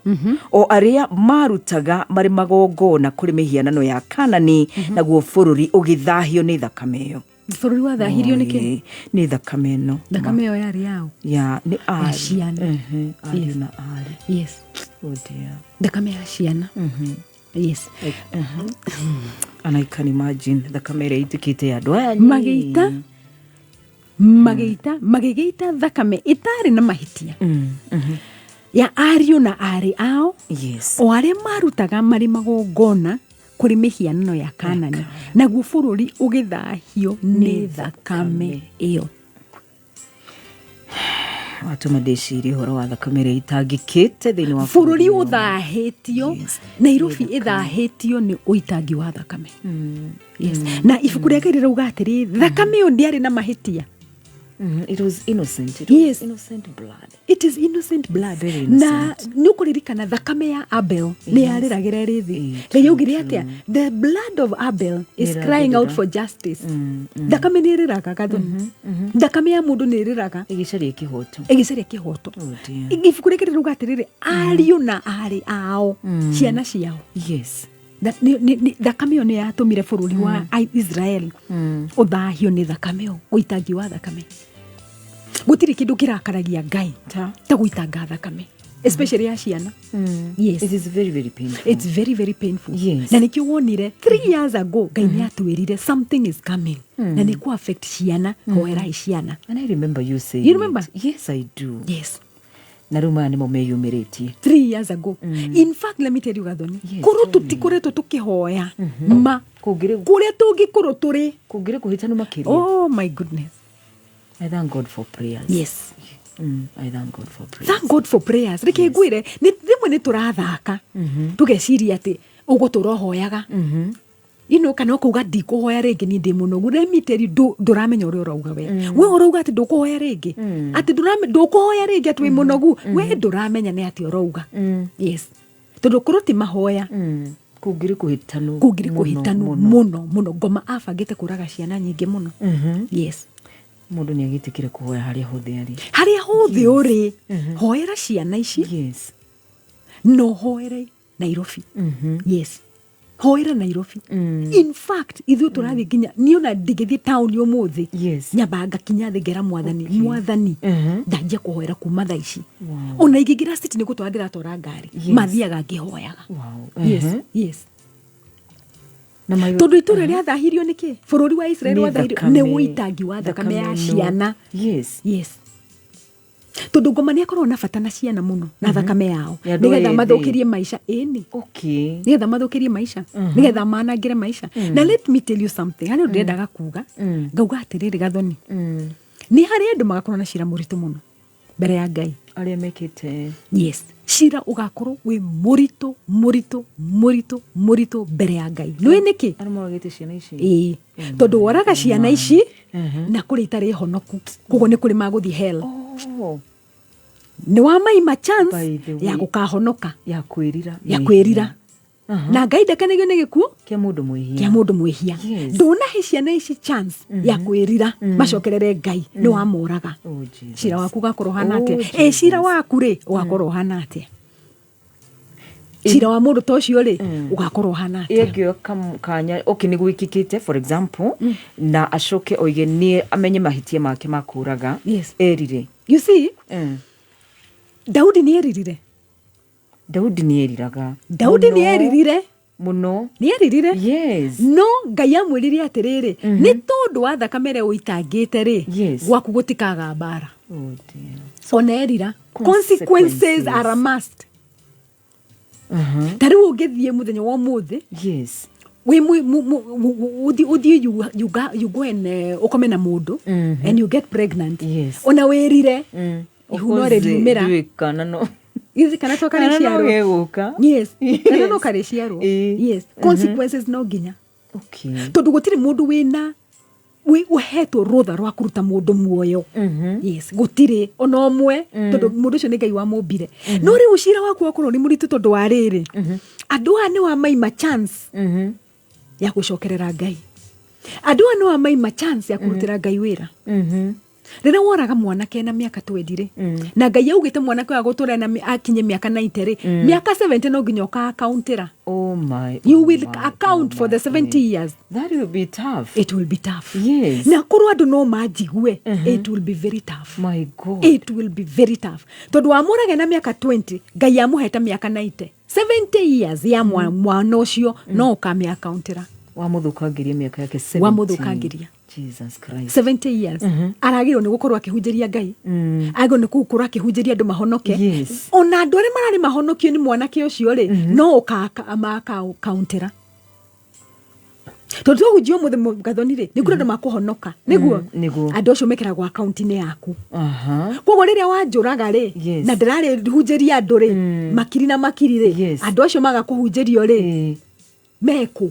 o arĩa marutaga marĩ magongona kũrĩ mĩhianano ya Kanani, naguo bũrũri ũgĩthahio nĩ thakame ĩyo. Bũrũri wathahirio nĩkĩ? Ĩĩ, nĩ thakame ĩno. Thakame ĩyo yarĩ yao? Ya nĩ ariũ. Ciana. Ariũ Yes. na aarĩ. Oh dear. Thakame ya ciana, yes. And I can imagine thakame ĩrĩa ĩitĩkĩte ya andũ aya. Magĩita magĩgĩita thakame ĩtarĩ na mahĩtia ya ariũ na aarĩ ao, o arĩa marutaga marĩ magongona kũrĩ mĩhianano ya Kanani, naguo bũrũri ũgĩthahio nĩ thakame ĩyo. Watũma ndĩcirie ũhoro wa thakame ĩrĩa itangĩkĩte thĩinĩ wa bũrũri ũthahĩtio. Nairobi ĩthahĩtio nĩ ũitangi wa thakame, yes. Na ibuku rĩa Ngai rĩrauga atĩrĩ, thakame ĩyo ndĩarĩ na mahĩtia. It was innocent. It was innocent blood. It is innocent blood. Very. Na nĩ ũkũririkana thakame ya Abel nĩ yarĩragĩra ĩrĩ thĩ. Ngai augire atĩa? "The blood of Abel is Nĩ crying out ĩrarĩrĩra. for justice." Thakame nĩ ĩrĩraga, Gathoni. Thakame ya mũndũ nĩ ĩrĩraga ĩgĩcaria kĩhoto. Ĩgĩcaria kĩhoto. Oh dear. Ibuku rĩkĩ rĩrauga atĩrĩrĩ, ariũ na aarĩ ao, ciana ciao. Thakame ĩyo nĩ yatũmire bũrũri wa Israel ũthahio nĩ thakame ĩyo, ũitangi wa thakame. Gũtirĩ kĩndũ kĩrakaragia Ngai Ta? ta gũitanga thakame, especially ya ciana, yes. It is very, very painful. It's very, very painful. Na nĩkĩo wonire 3 years ago Ngai nĩ atwĩrire something is coming na nĩ kũ affect ciana, hoerai ciana. And I remember you saying You remember? it. Yes, I do. Na rĩu maya nĩmo meyumĩrĩtie. 3 years ago. In fact, let me tell you, Gathoni, Yes, korwo tell me. tũtikoretwo tũkĩhoya ma Kũngĩrĩ kũrĩa tũngĩkorwo tũrĩ. Kũngĩrĩ kũhĩtanu makĩria. Oh my goodness. I thank God for prayers. I thank God for prayers. Thank God for prayers. Reke ngwĩre, nĩ rĩmwe nĩ tũrathaka tũgeciria atĩ ũgũtũra ũhoyaga ino kana ũkauga, "Ndikũhoya rĩngĩ, niĩ ndĩ mũnogu." Let me tell you, ndũramenya ũrĩa ũrauga. We ũrauga atĩ ndũkũhoya rĩngĩ, atĩ ndũkũhoya rĩngĩ, atĩ wĩ mũnogu. We ndũramenya nĩ atĩ ũrauga, yes, tondũ korwo ti mahoya, Kũngĩrĩ kũhĩtanu. Kũngĩrĩ Mũno, kũhĩtanu. Mũno. Mũno mũno. Ngoma abangĩte kũraga ciana nyingĩ mũno, yes. Mũndũ nĩ agĩtĩkĩre kũhoya harĩa hothe arĩ. Harĩa hothe ũrĩ, hoera ciana ici. No hoere Nairobi, yes, hoera Nairobi. In fact, ithuĩ tũrathiĩ nginya niĩ ona ndingĩthiĩ taũni ũmũthĩ, nyambaga ngakinya thĩ ngera Mwathani, "Mwathani, ndanjia kũhoera kuma thaa ici." Ona ingĩingĩra city nĩ gũtwara ndĩratwara ngari, mathiaga ngĩhoyaga. Yes. Yes. Na mayo. Tondũ itũra rĩathahirio nĩkĩ? Bũrũri wa Israel Nĩ wathahirio thakame. nĩ ũitangi wa thakame ya Thakame ĩno. ciana. Yes, tondũ ngoma nĩ akoragwo na bata na ciana mũno na thakame yao, Ya andũ nĩgetha ethĩ. mathũkĩrie maica, ĩni. Nĩgetha mathũkĩrie maica, nĩgetha manangĩre maica. Na let me tell you something, harĩ ũndũ ndĩrendaga kuga. Ngauga atĩrĩrĩ, Gathoni, nĩ harĩ andũ magakorwo na cira mũritũ mũno mbere ya Ngai. Arĩa mekĩte. Yes, cira ũgakorwo wĩ mũritũ, mũritũ, mũritũ, mũritũ mbere ya Ngai. Nĩũĩ nĩkĩ? Arĩa moragĩte ciana ici. Ĩĩ, tondũ woraga ciana ici na kũrĩ itarĩ honoku, koguo nĩ kũrĩ magũthiĩ hell. Nĩ wamaima chance By the way. ya gũkahonoka. Ya kwĩrira. Ya kwĩrira, na Ngai ndakenagio nĩ gĩkuũ kĩa mũndũ mwĩhia. Kĩa mũndũ mwĩhia. Ndũnahe ciana ici chance ya kwĩrira macokerere Ngai, nĩ wamoraga. Oh, Jesus. Cira waku ũgakorwo ũhana Oh, atĩa? Ĩ, Jesus. cira waku rĩ, ũgakorwo ũhana atĩa? Cira wa mũndũ ta ũcio rĩ, ũgakorwo ũhana atĩa? Ĩngĩoya kanya, okay, nĩ gwĩkĩkĩte, for example, na acoke oige nĩ amenye mahĩtia make ma kũraga, erire. You see, Daudi nĩ eririre. Daudi nĩ eriraga. Daudi nĩ Mũno. eririre. Mũno. Nĩ eririre. No Ngai amwĩrire atĩrĩrĩ, nĩ tondũ wa thakame ĩrĩa ũitangĩte rĩ, gwaku gũtikaga mbara. Oh dear. Ona erira, consequences Consequences. are a must. Ta rĩu ũngĩthiĩ mũthenya wa ũmũthĩ, wĩ ũthiĩ you go and ũkome na mũndũ and you get pregnant, ona wĩrire, ihu no rĩriumĩra. Ndiũĩ kana no Githĩ kana to kana no karĩciarwo. gegũka. Yes, kana no karĩciarwo. Yes, consequences no nginya, tondũ gũtirĩ mũndũ wĩna ũhetwo rũtha rwa kũruta mũndũ muoyo. Yes, gũtirĩ ona ũmwe, tondũ mũndũ ũcio nĩ Ngai wamũmbire. No rĩu cira waku wakorwo nĩ mũritũ, tondũ wa rĩrĩ, andũ aya nĩ wamaima chance ya gũcokerera Ngai, andũ aya nĩ wamaima chance ya kũrutĩra Ngai wĩra. Rĩrĩa woraga mwanake na mĩaka 20 rĩ, na Ngai augĩte mwanake ũyũ agũtũra na akinye mĩaka 90 rĩ, mĩaka 70 no nginya ũka-accountĩra. Oh my. You Oh will my, account oh for my, the 70 years. That will be tough. It will be tough. Na korwo andũ no manjigue, it will be very tough. My God. It will be very tough, tondũ wamũrage na mĩaka 20, Ngai amũhete mĩaka 90, 70 years ya mwana ũcio no ũkamĩakauntĩra. Wamũthũkangĩria mĩaka yake 70. Wamũthũkangĩria. Jesus Christ. 70 years aragĩrwo nĩ gũkorwo akĩhunjĩria Ngai, agĩrwo nĩ gũkorwo akĩhunjĩria andũ mahonoke. Ona andũ arĩa mararĩ mahonokio nĩ mwanake ũcio rĩ, no ũkamakaũntĩra, tondũ twahunjia ũmũthĩ, Gathoni rĩ, nĩ kũrĩ andũ makũhonoka nĩguo. Nĩguo. Andũ acio mekĩragwo akaunti-inĩ yaku. Koguo rĩrĩa wanjũraga rĩ, na ndĩrarĩ hunjĩria andũ rĩ, makiri na makiri rĩ, andũ acio maga kũhunjĩrio rĩ, mekũ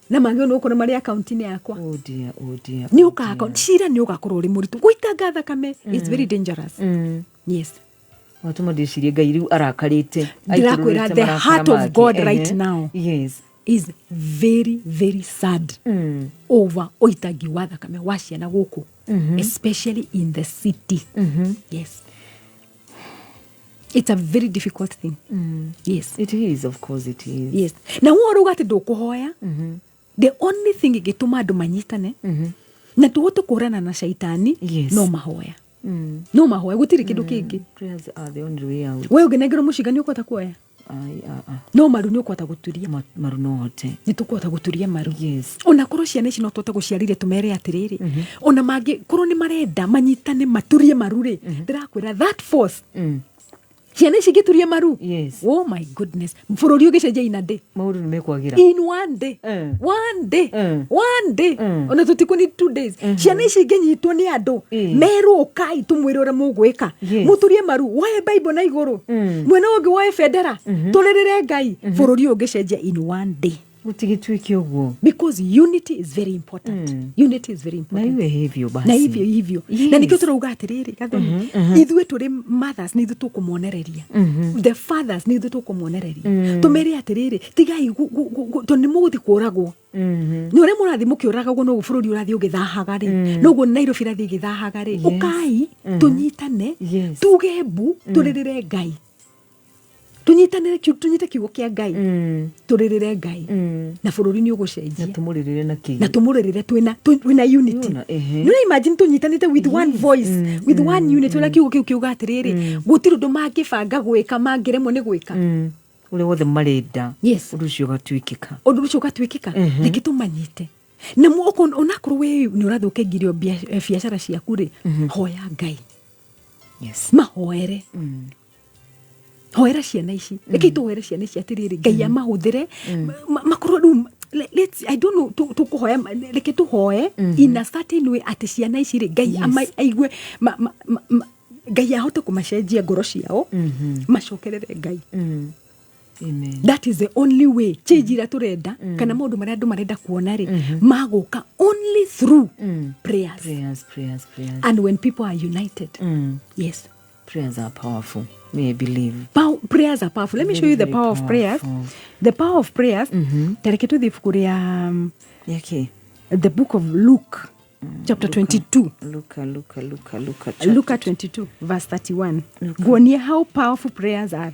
na magĩrĩirwo nĩ gũkorwo marĩ akaunti-inĩ yakwa. Oh dear, oh dear. Nĩ Oh ũka dear. cira nĩ ũgakorwo ũrĩ mũritũ. Gũitanga thakame is very dangerous. Yes. Watũma ndĩcirie Ngai rĩu arakarĩte. Ndĩrakwĩra, Aitũrũrĩte the marakara heart of make. God right now is very very sad over ũitangi wa thakame wa ciana gũkũ, especially in the city. Yes, it's a very difficult thing. Yes. It is, of course it is. Yes, na huo rauga atĩ ndũkũhoya, the only thing ĩngĩtũma andũ manyitane na tũhote kũhũrana na caitani, no mahoya, no mahoya, gũtirĩ kĩndũ kĩngĩ. Prayers are the only way out. We ũngĩnengerwo mũcinga nĩ ũkũhota kuoya? Ai, ah, ah. No maru nĩ ũkũhota gũturia? Maru no hote. Nĩ tũkũhota gũturia maru. Ona korwo ciana ici no tũhote gũciarire, tũmere atĩrĩrĩ, ona mangĩ korwo nĩ marenda manyitane maturie maru rĩ, ndĩrakwĩra that force, ciana ici ingĩturia maru, oh my goodness, bũrũri ũgĩcenjia in a day. Maũndũ nĩ mekwagĩra. In one day. One day. One day. Ona tũtikũ ni 2 days. Ciana ici ingĩnyitwo nĩ andũ, merwo ũkai tũmwĩre ũrĩa mũgwĩka, mũturie maru, woe Bible na igũrũ, mwena ũngĩ woe bendera, tũrĩrĩre Ngai, bũrũri ũyũ ũngĩcenjia in one day. Gũtigĩtuĩke ũguo. Because unity is very important. Unity is very Na important. iwe hivyo basi. Na hivyo hivyo. Na nikĩo tũrauga atĩrĩrĩ, Gathoni, ithuĩ tũrĩ mothers nĩ ithuĩ tũkũmonereria, the fathers nĩ ithuĩ tũkũmonereria, tũmere atĩrĩrĩ, tigai tondũ nĩ mũgũthiĩ kũragwo. Nĩ ũrĩa mũrathiĩ mũkĩũragagwo, noguo bũrũri ũrathiĩ ũgĩthahaga rĩ, noguo Nairobi ĩrathiĩ ĩgĩthahaga rĩ. Ũkai tũnyitane, tuge mbu, tũrĩrĩre Ngai, tũnyitanĩre tũnyite kiugo kĩa Ngai, tũrĩrĩre Ngai, na bũrũri nĩ Na ũgũcenjia. tũmũrĩrĩre na kĩ? Na tũmũrĩrĩre twĩna unity. Nĩwona, ehe. Nĩ imagine tũnyitanĩte with one voice, with one unity, ũrĩa kiugo kĩu kiuga atĩrĩrĩ, gũtirĩ ũndũ mangĩbanga gwĩka mangĩremwo nĩ gwĩka. Ũrĩa wothe marenda, ũndũ ũcio ũgatuĩkĩka. Ũndũ ũcio ũgatuĩkĩka. Reke tũmanyite na onakorwo we nĩ ũrathũkĩngirio biacara ciaku rĩ, hoya Ngai. Mahoere, hoera ciana ici, reke tũhoere ciana ici atĩrĩrĩ, Ngai amahũthĩre makorwo rĩu let's, I don't know, tũkũhoya, reke tũhoe in a certain way atĩ ciana ici rĩ, Ngai aigue Ngai ahote kũmacenjia ngoro ciao, macokerere Ngai. Amen. That is the only way change iria tũrenda, kana maũndũ marĩa andũ marenda kuona rĩ, magũka only through prayers. Prayers, prayers, prayers. And when people are united. Yes. Prayers are powerful. May I believe. Prayers are powerful. Let me show Very, you the very power of prayers. Powerful. The power of prayers. Tareke tũthiĩ ibuku rĩa Yake. The book of Luke, chapter 22. Luka, Luka, Luka, Luka. Luka 22 verse 31. Guonie how powerful prayers are.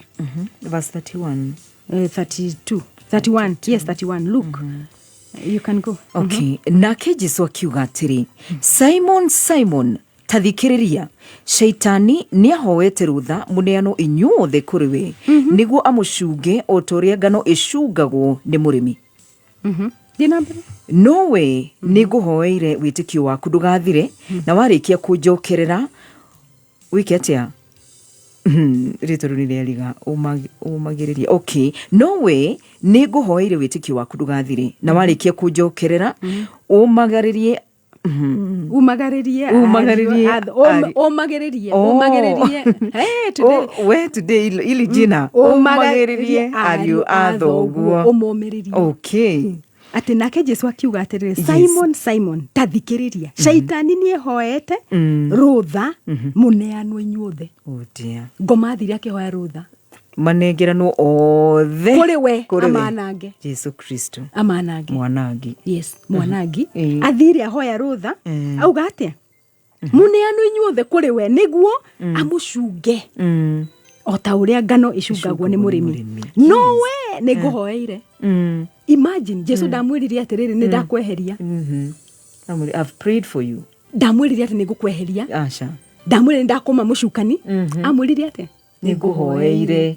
Verse 31. 32, 31, yes, 31. Luke, you can go. Okay. Nake Jesu akiuga atĩrĩ, Simon, Simon, ta Ta thikĩrĩria, Shaitani nĩahoete rũtha mũneanwo inyuothe kũrĩ we, nĩguo amũcunge o ta ũrĩa ngano ĩcungagwo nĩ mũrĩmi. Thiĩ na mbere. No we nĩngũhoeire wĩtĩkio waku ndũgathire, na warĩkia kũnjokerera wĩke atĩa? Rĩtwa rĩu nĩ rĩariga ũmagĩrĩrie. Okay, no we nĩngũhoeire wĩtĩkio waku ndũgathire, na warĩkia kũnjokerera ũmagarĩrie. Umagarĩrie. Umagarĩrie. Ũmagĩrĩrie. Oh. Ũmagĩrĩrie. Hey, today. Oh, we today ili jina ũmagĩrĩrie ariũ a thoguo. Ũmũmĩrĩrie. Okay. Atĩ nake Jesu akiuga atĩrĩrĩ, "Simon, Simon, ta thikĩrĩria, Shaitani nĩehoete rũtha mũneanwo inyuothe." Oh dear. Ngoma athire akĩhoya rũtha manengeranwo othe kũrĩ we, kũrĩ we. Amanange. Jesu Kristo. Amanange. Mwanangi. Yes, mwanangi. Athire ahoya rũtha, auga atĩa? Mũneanwo inyuothe kũrĩ we nĩguo amũcunge o ta ũrĩa ngano ĩcungagwo nĩ Ĩcungagwo nĩ mũrĩmi. Mũrĩmi. No we nĩ ngũhoeire. Imagine, Jesu ndamwĩrire atĩrĩrĩ, "Nĩ ndakweheria." I've prayed for you. Ndamwĩrire atĩ nĩ ngũkweheria. Aca. Ndamwĩrire nĩ ndakũma mũcukani. Amwĩrire atĩa? Nĩ ngũhoeire.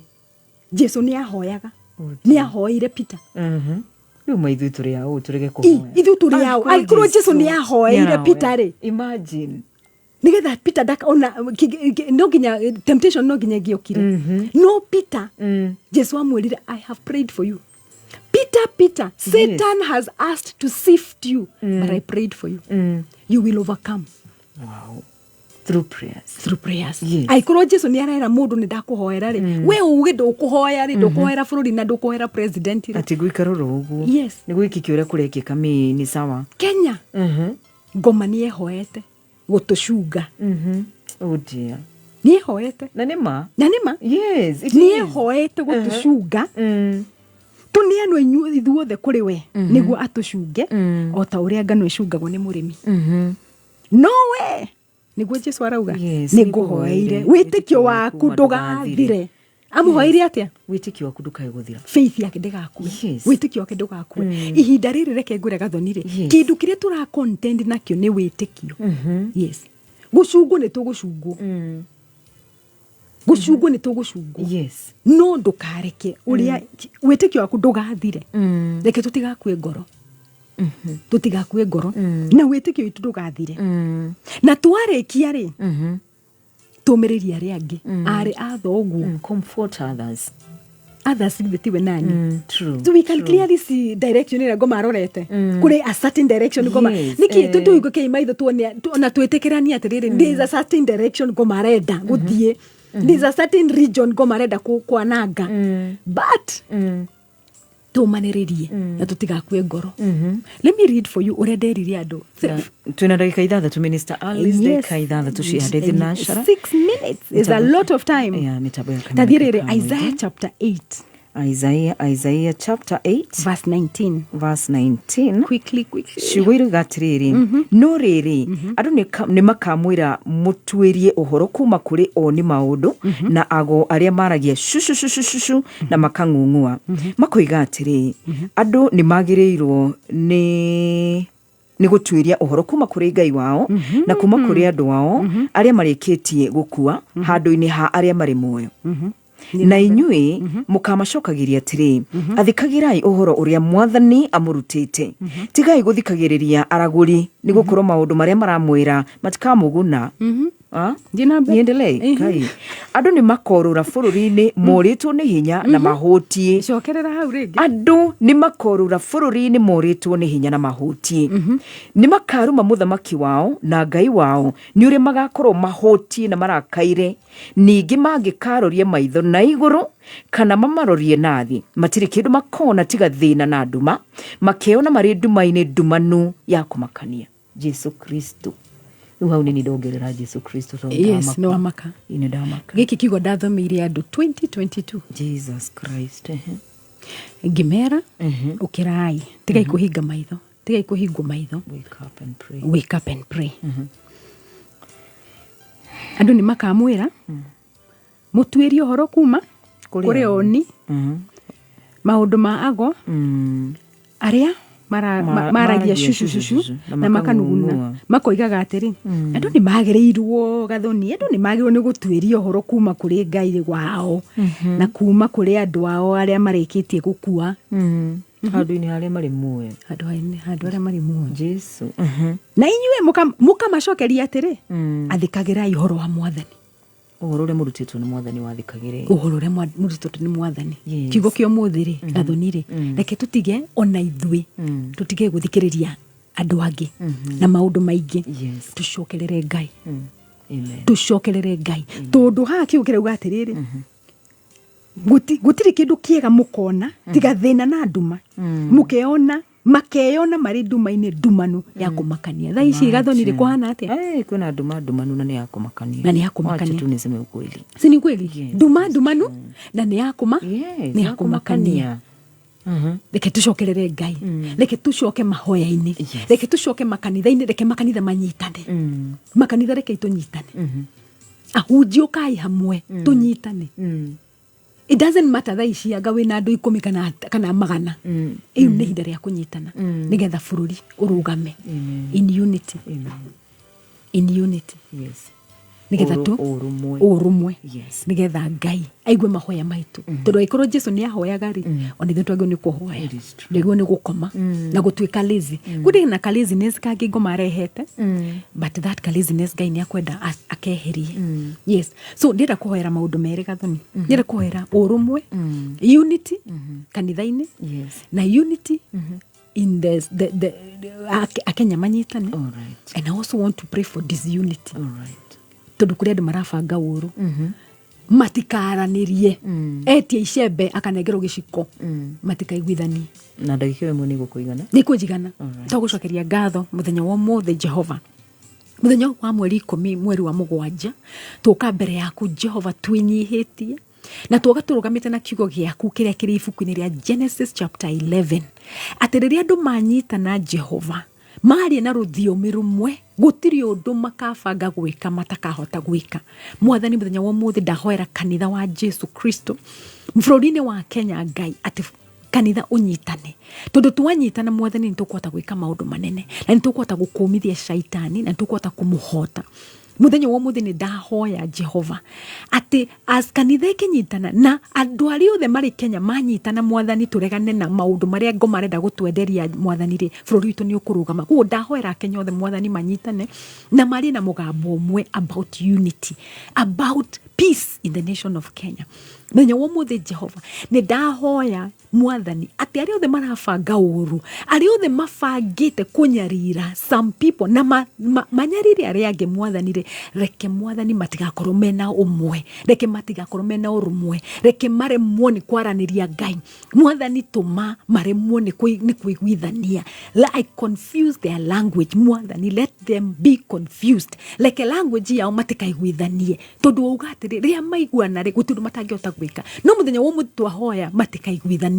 Jesu nĩ ahoyaga, nĩ ahoeire Peter. Rĩu ma ithuĩ tũrĩ aũ tũrege kũhoya? Ithuĩ tũrĩ aũ? Angĩkorwo Jesu nĩ ahoeire Nĩarahoya. Peter rĩ, Imagine. Nigetha Peter ndaka ona no nginya temptation, no nginya ĩngĩokire, no Peter, Jesu amwĩrire, "I have prayed for you, Peter. Peter, Satan has asked to sift you, but I prayed for you. You will overcome." Wow, through prayers. Through prayers. Angĩkorwo Jesu nĩ arera mũndũ nĩ ndakũhoera rĩ, we uge ndũkũhoya rĩ, ndũkũhoera bũrũri na ndũkũhoera president rĩ? Atĩ gũikara oro ũguo. Nĩ gwĩkĩke ũrĩa kũrekĩka mi nĩ sawa. Kenya, ngoma nĩ ehoete gũtũcunga. Oh dear. Nĩ ehoete. Na nĩ ma. Na nĩ ma. Yes, it Nĩ is. ehoete gũtũcunga, tũneanwo ithuothe kũrĩ we nĩguo atũcunge o ta ũrĩa ngano ĩcungagwo nĩ mũrĩmi. No we nĩguo Jesu arauga, "Nĩ ngũhoeire nĩngũhoeire wĩtĩkio waku ndũgathire." Amũhoeire atĩa? Wĩtĩkio waku ndũkae gũthira. Faith yake ndĩgakue. Wĩtĩkio wake ndũgakue. Ihinda rĩrĩ, reke ngwĩre gathoni rĩ, kĩndũ kĩrĩa tũra contend nakĩo nĩ wĩtĩkio. Yes, gũcungwo nĩ tũgũcungwo, gũcungwo nĩ tũgũcungwo, no ndũkareke ũrĩa wĩtĩkio waku ndũgathire. Reke tũtigakue ngoro, tũtigakue ngoro na wĩtĩkio witũ ndũgathire. Na twarĩkia rĩ, tũmĩrĩrie arĩa angĩ, arĩ a thoguo. Comfort others. Others githĩ tiwe nani? True. So we can clearly see direction ĩrĩa ngoma arorete. Kũrĩ a certain direction ngoma. Nĩkĩ tũtũhingũkei maitho tuone na twĩtĩkĩranie atĩrĩrĩ, there is a certain direction ngoma arenda gũthiĩ, there is a certain region ngoma arenda kwananga, but tũmanĩrĩrie na tũtigakue ngoro. Let me read for you ũrĩa nderire andũ. Twĩna ndagĩka 6, Minister Alice. Ndagĩka 6 ciande thinacara. 6 minutes is a lot of time. Yeah, mĩtambo ya Tathiĩ rĩrĩ, Kameme. Isaiah chapter 8. Isaiah chapter 8. Verse 19. Verse 19. Quickly, quickly. Ciugo iroiga atĩrĩrĩ, no rĩrĩ, andũ nĩ makamwĩra mũtuĩrie ũhoro kuma kũrĩ oni maũndũ na ago arĩa maragia cucucucucucu na makang'ung'ua, makoiga atĩrĩ, andũ nĩ magĩrĩirwo nĩ gũtuĩria ũhoro kuma kũrĩ Ngai wao na kuma kũrĩ andũ ao arĩa marĩkĩtie gũkua handũ-inĩ ha arĩa marĩ muoyo. Na inyuĩ mũkamacokagĩria atĩrĩ, athikagĩrai ũhoro ũrĩa Mwathani amũrutĩte, tigai gũthikagĩrĩria aragũri, nĩ gũkorwo maũndũ marĩa maramwĩra matikamũguna. Ah? Thiĩ na mbere. Niendelee? Kai. Andũ nĩ makorũra bũrũri-inĩ morĩtwo nĩ hinya na mahũtiĩ. Cokerera hau rĩngĩ. Andũ nĩ makorũra bũrũri-inĩ morĩtwo nĩ hinya na mahũtiĩ. Nĩ makaruma mũthamaki wao na Ngai wao nĩ ũrĩa magakorwo mahũtiĩ na marakaire. Ningĩ mangĩkaroria maitho na igũrũ kana mamarorie na thĩ, matirĩ kĩndũ makona tiga thĩna na nduma, makeona marĩ nduma-inĩ ndumanu ya kũmakania. Jesu Kristo, rĩu hau nĩ ndongerera Jesu Kristo tondũ Yes, ndamaka. nĩ wamaka. Ĩ, nĩ ndamaka. Gĩkĩ kiugo ndathomeire andũ 2022. Jesus Christ, ehe. Ngĩmera, ũkĩrai, tigai kũhinga maitho, tigai kũhingwo maitho. Wake up and pray. Wake up and pray. Andũ nĩ makamwĩra mũtuĩrie ũhoro kuma Kũrĩ kũrĩ oni. Oni maũndũ ma ago arĩa Maragia cucucucu na na makanuguna. Makanung'ua. Makoigaga atĩrĩ, andũ nĩ magĩrĩirwo, Gathoni, andũ nĩ magĩrĩirwo nĩ gũtuĩria ũhoro kuma kũrĩ Ngai wao na kuma kũrĩ andũ ao arĩa marĩkĩtie gũkua. Handũ-inĩ harĩa marĩ muoyo. Handũ arĩa marĩ muoyo. Jesu. Na inyuĩ mũkamacokeria atĩrĩ, athĩkagĩrai ũhoro wa Mwathani. Ũhoro ũrĩa mũrutĩtwo nĩ Mwathani wathĩkagĩre. Ũhoro ũrĩa mũrutĩtwo nĩ Mwathani. Kiugo kĩa ũmũthĩ rĩ, Gathoni rĩ, reke tũtige ona ithuĩ tũtige gũthikĩrĩria andũ angĩ na maũndũ maingĩ. Tũcokerere Ngai. Amen. Tũcokerere Ngai, tondũ haha kiugo kĩrauga atĩrĩrĩ, gũtirĩ kĩndũ kĩega mũkona tiga thĩna na nduma. Mũkeona makeyona marĩ nduma-inĩ ndumanu ya kũmakania. Thaa ici, Gathoni rĩ, kũhana atĩa? Eh, kwĩna nduma ndumanu na nĩ ya kũmakania. Na nĩ ya kũmakania. Wacha tu niseme ukweli. Si ni kweli? Yes. Nduma ndumanu na nĩ ya kũma nĩ ya ya kũmakania. Reke tũcokerere Ngai, reke tũcoke mahoya-inĩ, reke tũcoke makanitha-inĩ, reke makanitha manyitane. Makanitha, reke tũnyitane. Ahunjia, ũkai hamwe tũnyitane. It doesn't matter thaa ici anga wĩna andũ 10 kana 100. Ĩu nĩ ihinda rĩa kũnyitana nĩgetha bũrũri ũrũgame in unity. Amen. In unity. Nĩgetha tu Ũrũmwe. Ũrũmwe. Yes. Nĩgetha Ngai aigue mahoya maitũ, tondũ angĩkorwo Jesu nĩ ahoyaga rĩ, ona ithuĩ twagĩrĩirwo nĩ kũhoya. It is true. Ndagĩrĩirwo nĩ gũkoma na gũtuĩka lazy. Kũrĩ na ka laziness kangĩ ngoma arehete, but that ka laziness Ngai nĩ akwenda akeherie. Yes, so ndĩrenda kũhoera maũndũ merĩ, Gathoni. Ndĩrenda kũhoera ũrũmwe, unity kanitha-inĩ, na unity in the Akenya manyitane. All right. And I also want to pray for disunity, All right. tondũ kũrĩ andũ marabanga ũru matikaranĩrie. Etia icembe akanengerwo gĩciko, matikaiguithanie. Na ndagĩka ĩmwe nĩ gũkũigana. Nĩ kũnjigana. Alright. Twagũcokeria ngatho mũthenya wa ũmũthĩ, Jehova, mũthenya wa mweri 10 mweri wa 7. Tũka mbere yaku, Jehova, twĩnyihĩtie na twoga tũrũgamĩte na kiugo gĩaku kĩrĩa kĩrĩ ibuku-inĩ rĩa Genesis chapter 11, atĩ rĩrĩa andũ manyitana, Jehova, marie na rũthiomi rũmwe, gũtirĩ ũndũ makabanga gwĩka matakahota gwĩka. Mwathani, mũthenya wa ũmũthĩ ndahoera kanitha wa Jesu Kristo bũrũri-inĩ wa Kenya, Ngai, atĩ kanitha ũnyitane, tondũ twanyitana, Mwathani, nĩ tũkũhota gwĩka maũndũ manene na nĩ tũkũhota gũkũmithia shaitani na nĩ tũkũhota kũmũhota. Mũthenya wa ũmũthĩ nĩ ndahoya, Jehova, atĩ as kanitha ĩkĩnyitana na andũ arĩa othe marĩ Kenya manyitana, Mwathani, tũregane na maũndũ marĩa ngoma arenda gũtwenderia, Mwathani rĩ, bũrũri witũ nĩ ũkũrũgama. Koguo ndahoera Akenya othe, Mwathani, manyitane na marĩ na mũgambo ũmwe about unity, about peace in the nation of Kenya. Mũthenya wa ũmũthĩ, Jehova, nĩ ndahoya, Mwathani, atĩ arĩa othe marabanga ũru, arĩa othe mabangĩte kũnyarira some people na manyarire arĩa angĩ, Mwathani rĩ, reke, Mwathani, matigakorwo mena ũmwe, reke matigakorwo mena ũrũmwe, reke maremwo nĩ kwaranĩria. Ngai, Mwathani, tũma maremwo nĩ kũiguithania. I confuse their language, Mwathani. Let them be confused. Reke language yao matikaiguithanie, tondũ wauga atĩrĩ, rĩrĩa maiguana rĩ, gũtirĩ ũndũ matangĩhota gwĩka. No mũthenya wa ũmũthĩ twahoya matikaiguithanie.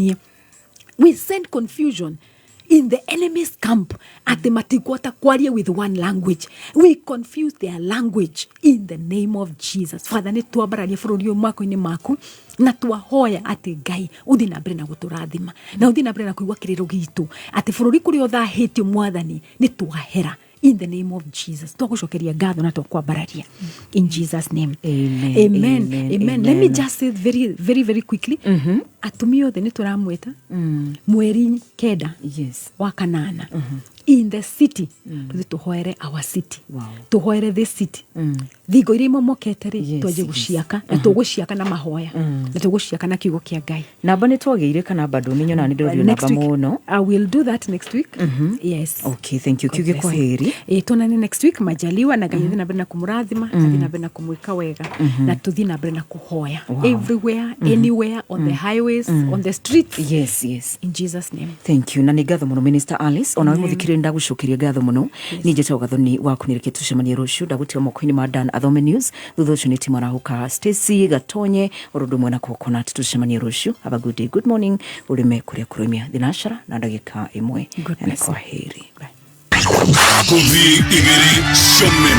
We send confusion in the enemy's camp, atĩ matingĩhota kwaria with one language. We confuse their language in the name of Jesus. Father, nĩ twambararia bũrũri ũyũ moko-inĩ maku na twahoya atĩ, Ngai, ũthiĩ na mbere na gũtũrathima na ũthiĩ na mbere na kũigua kĩrĩro gitũ, atĩ bũrũri kũrĩa ũthahĩtio, Mwathani, nĩ twahera in the name of Jesus. Twagucokeria ngatho na twakwambararia in Jesus' name. Amen. Amen. Amen. Amen. Let me Amen. just say very very very quickly, atumia othe nĩ tũramwĩta mweri 9 wa 8 in the city, tũthiĩ tũhoere our city. Tũhoere this city, thingo iria imomokete rĩ, twanjie gũciaka, na tũgũciaka na mahoya na tũgũciaka na kiugo kĩa Ngai. Namba nĩ twagĩire kana bado? Nĩ nyonaga nĩ ndĩrorio Next namba week. mũno. I will do that next week. Yes. Okay, thank you. God Kiuge bless kwa you. heri. Ĩ, tuonane next week majaliwa, na Ngai athiĩ na mbere na kũmũrathima, athiĩ na mbere na kũmwĩka wega, na tũthiĩ na mbere na kũhoya everywhere, anywhere, on the highways, on the streets, in Jesus' name. Thank you, na nĩ ngatho mũno, Minister Alice. Onawe mũthikĩrĩria, ndagũcokeria ngatho mũno. Niĩ njĩtagwo Gathoni waku, nĩ reke tũcemanie rũciũ. Ndagũtiga moko-inĩ ma Dan athome news, thutha ũcio nĩ timu arahũka Stacy Gatonye oro ũndũ ũmwe na Coconut. Tũcemanie rũciũ. Have a good day, good morning, ũrĩme kũrĩa kũrũmia thinacara na ndagĩka 1. God Na bless you. kwa heri. Ngũthi igĩrĩ comeme.